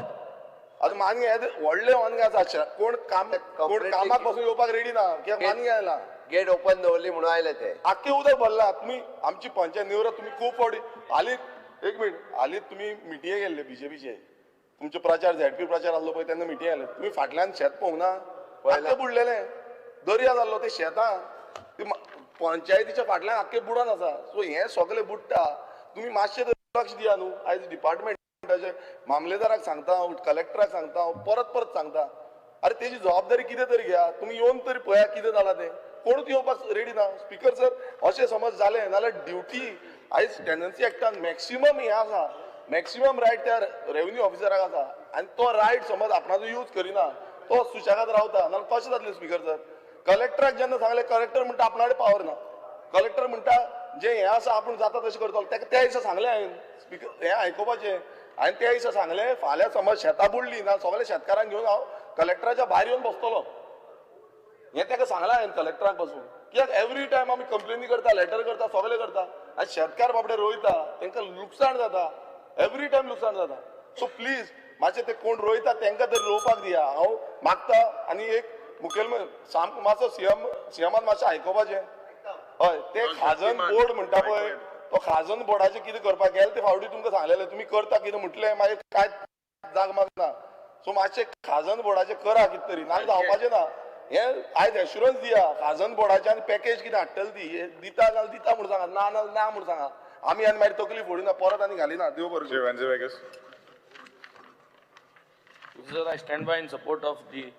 आतां मानगें व्हडलें मानगें आसा, कोण काम कोण कामाक पासून येवपाक रेडी ना, कित्याक मानगें आयलां. गेट ओपन दवरली म्हणून आयले ते, आख्खें उदक भरलां. तुमी आमची पंचायत निवृत्त, तुमी खूब फावटी हालींच, एक मिनट, हालींच तुमी मिटिंगे गेल्ले बीजेपीचे, तुमचे प्रचार झेडपी प्रचार आसलो पळय तेन्ना मिटिंग आयले. तुमी फाटल्यान शेत पळोवंक ना, आख्खें बुडलेलें, दर्या जाल्लो ते शेतां, ती पंचायतीच्या फाटल्यान आख्खें बुडोन आसा. सो हें सगळें बुडटा, तुमी मातशें तरी लक्ष दिया न्हू. आयज डिपार्टमेंटाचे मामलेदाराक सांगता हांव, कलेक्टराक सांगता हांव, परत परत सांगता, अरे तेजी जबाबदारी कितें तरी घेया, तुमी येवन तरी पळया कितें जालां तें. कोणूच येवपाक रेडी ना. स्पीकर सर, अशें समज जालें नाजाल्यार ड्युटी आयज टेनन्सी एक्टान मॅक्सिमम हें आसा, मॅक्सिमम रायट त्या रेवन्यू ऑफिसराक आसा, आनी तो रायट समज आपणाचो यूज करिना, तो सुशेगाद रावता, नाजाल्यार कशें जातलें स्पीकर सर? कलेक्टराक जेन्ना सांगलें, कलेक्टर म्हणटा आपणा कडेन पावर ना. कलेक्टर म्हणटा जें हें आसा आपूण जाता तशें करतलो. ताका त्या दिसा सांगलें हांवें, स्पीकर हें आयकुपाचें, हांवें त्या दिसा सांगलें, फाल्यां समज शेतां बुडलीं ना सगळ्या शेतकारांक घेवन हांव कलेक्टराच्या भायर येवन बसतलो. हें ताका सांगलां हांवें कलेक्टराक बसून. कित्याक एवरी टायम आमी कंप्लेनी करता, लेटर करता, सगळें करता, आनी शेतकार बाबडे रोयता, तांकां लुकसाण जाता, एवरी टायम लुकसाण जाता. सो प्लीज मातशें ते कोण रोयता तांकां तरी रोवपाक दिया, हांव मागता. आनी एक मुखेलमंत्री सामको मातसो सीएमान मातशें आयकुपाचें. हय, ते खाजन बोर्ड म्हणटा पळय, तो खाजन बोर्डाचें कितें करपाक गेले ते फावटी तुमकां सांगलेलें, तुमी करता कितें म्हटलें, मागीर कांय जाग माग ना. सो मातशें खाजन बोर्डाचें करा कितें तरी, नाजाल्यार जावपाचें ना. हें आयज एश्युरन्स दिया, खाजन बोर्डाचें आनी पॅकेज कितें हाडटलें ती दिता जाल्यार दिता म्हूण सांगा, ना ना ना म्हूण सांगा. आमी आनी मागीर तकली फोडिना, परत आनी घालिना. देव बरें करूं. Sir, I stand by in support of the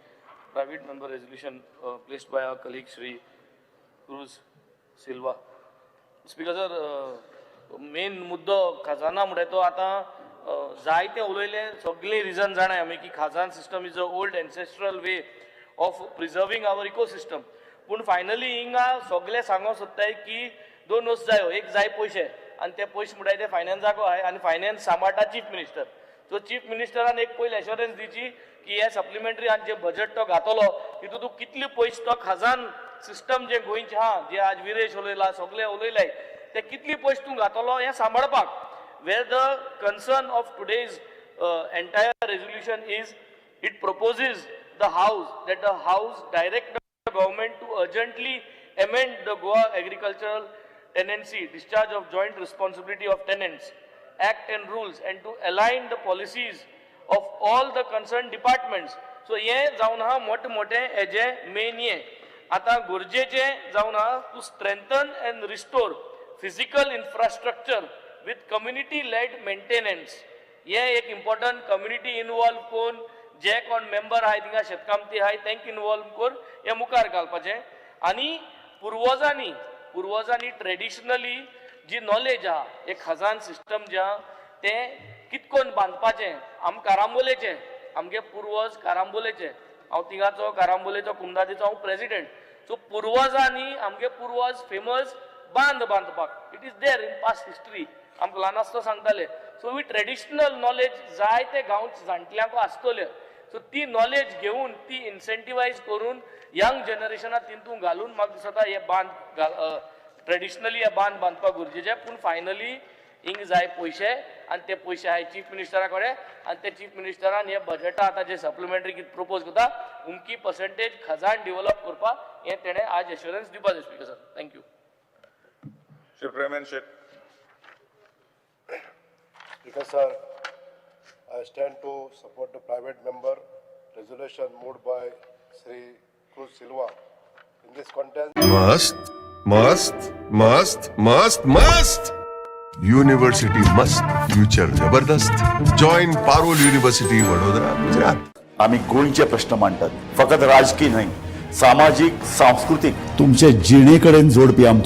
private member resolution placed by our colleague Shri Cruz Silva. Speaker sir, main मुद्दो खजाना म्हणटा तो आतां जायते उलयले, सगळे रिजन जाणाय आमी की खाजन system is a old ancestral way of preserving our ecosystem. पूण फायनली हिंगा सगळे सांगोंक सोदताय की दोन वस्तू जायो, एक जाय पयशे, आनी ते पयशे म्हणटाय ते फायनान्साको आहाय, आनी फायनान्स सांबाळटा चीफ मिनिस्टर. सो चीफ मिनिस्टरान एक पयलीं एश्योरन्स दिवची की हे सप्लिमेंटरी आनी जे बजट तो घातलो तितून तूं कितले पयशे तो खाजन सिस्टम जे गोंयचें आहा, जे आज विरेश उलयला, सगळे उलयले, ते कितले पयशे तूं घातलो हें सांबाळपाक. Where the concern of today's entire resolution is, it proposes the house that the house direct the government to urgently amend the Goa Agricultural Tenancy Discharge of Joint Responsibility of Tenants Act and rules, and to align the policies of all the concerned departments. So ये जावन आहा मोठे मोठे हेजे main हे आतां गरजेचें जावन आहा to strengthen and restore physical infrastructure with community led maintenance. हे एक इम्पॉर्टंट कम्युनिटी इनवॉल्व करून जे कोण मेंबर आहाय थिंगा शेतकामती आहाय तांकां इनवॉल्व करून हे मुखार घालपाचें. आनी पुर्वजांनी पुर्वजांनी ट्रेडिशनली जी नॉलेज आहा, एक खजान सिस्टम जे आहा तें कितकोन बांदपाचें. आम कारांबोलेचें, आमगे पुर्वज कारांबोलेचे, हांव थिंगाचो कारांबोलेचो कुमदादीचो हांव प्रेजिडेंट. सो पुर्वजांनी आमगे पुर्वज फेमस बांद बांदपाक, it is there in past history, आमकां ल्हान आसतना सांगताले. सो we traditional knowledge जायते गांवच्या जाणट्यांक आसतल्यो, सो ती नॉलेज घेवन ती इन्सेंटिवायज करून यंग जनरेशनाक तितून घालून म्हाका दिसता हे बांद ट्रेडिशनली हे बांद बांदपाक गरजेचे. पूण फायनली हिंग जाय पयशे, आनी ते पयशे आहाय चीफ मिनिस्टरा कडेन, आनी ते चीफ मिनिस्टरान हे बजटा आतां जे सप्लिमेंटरी कितें प्रपोज करता उमकी पर्संटेज खजान डिवलप करपाक हें तेणें आज एश्योरन्स दिवपाक जाय. Speaker sir, thank you. Shri Premen Shet. Speaker sir, I stand to support the private member resolution moved by Shri Cruz Silva. In this context, मस्त मस्त मस्त मस्त मस्त युनिव्हर्सिटी मस्त, फ्युचर जबरदस्त. Join Parul University, Vadodara, Gujarat. आम्ही गोंयचे प्रश्न मांडटात, फकत राजकीय न्हय, सामाजीक, सांस्कृतीक, तुमचे जिणे कडेन जोडपी आमचो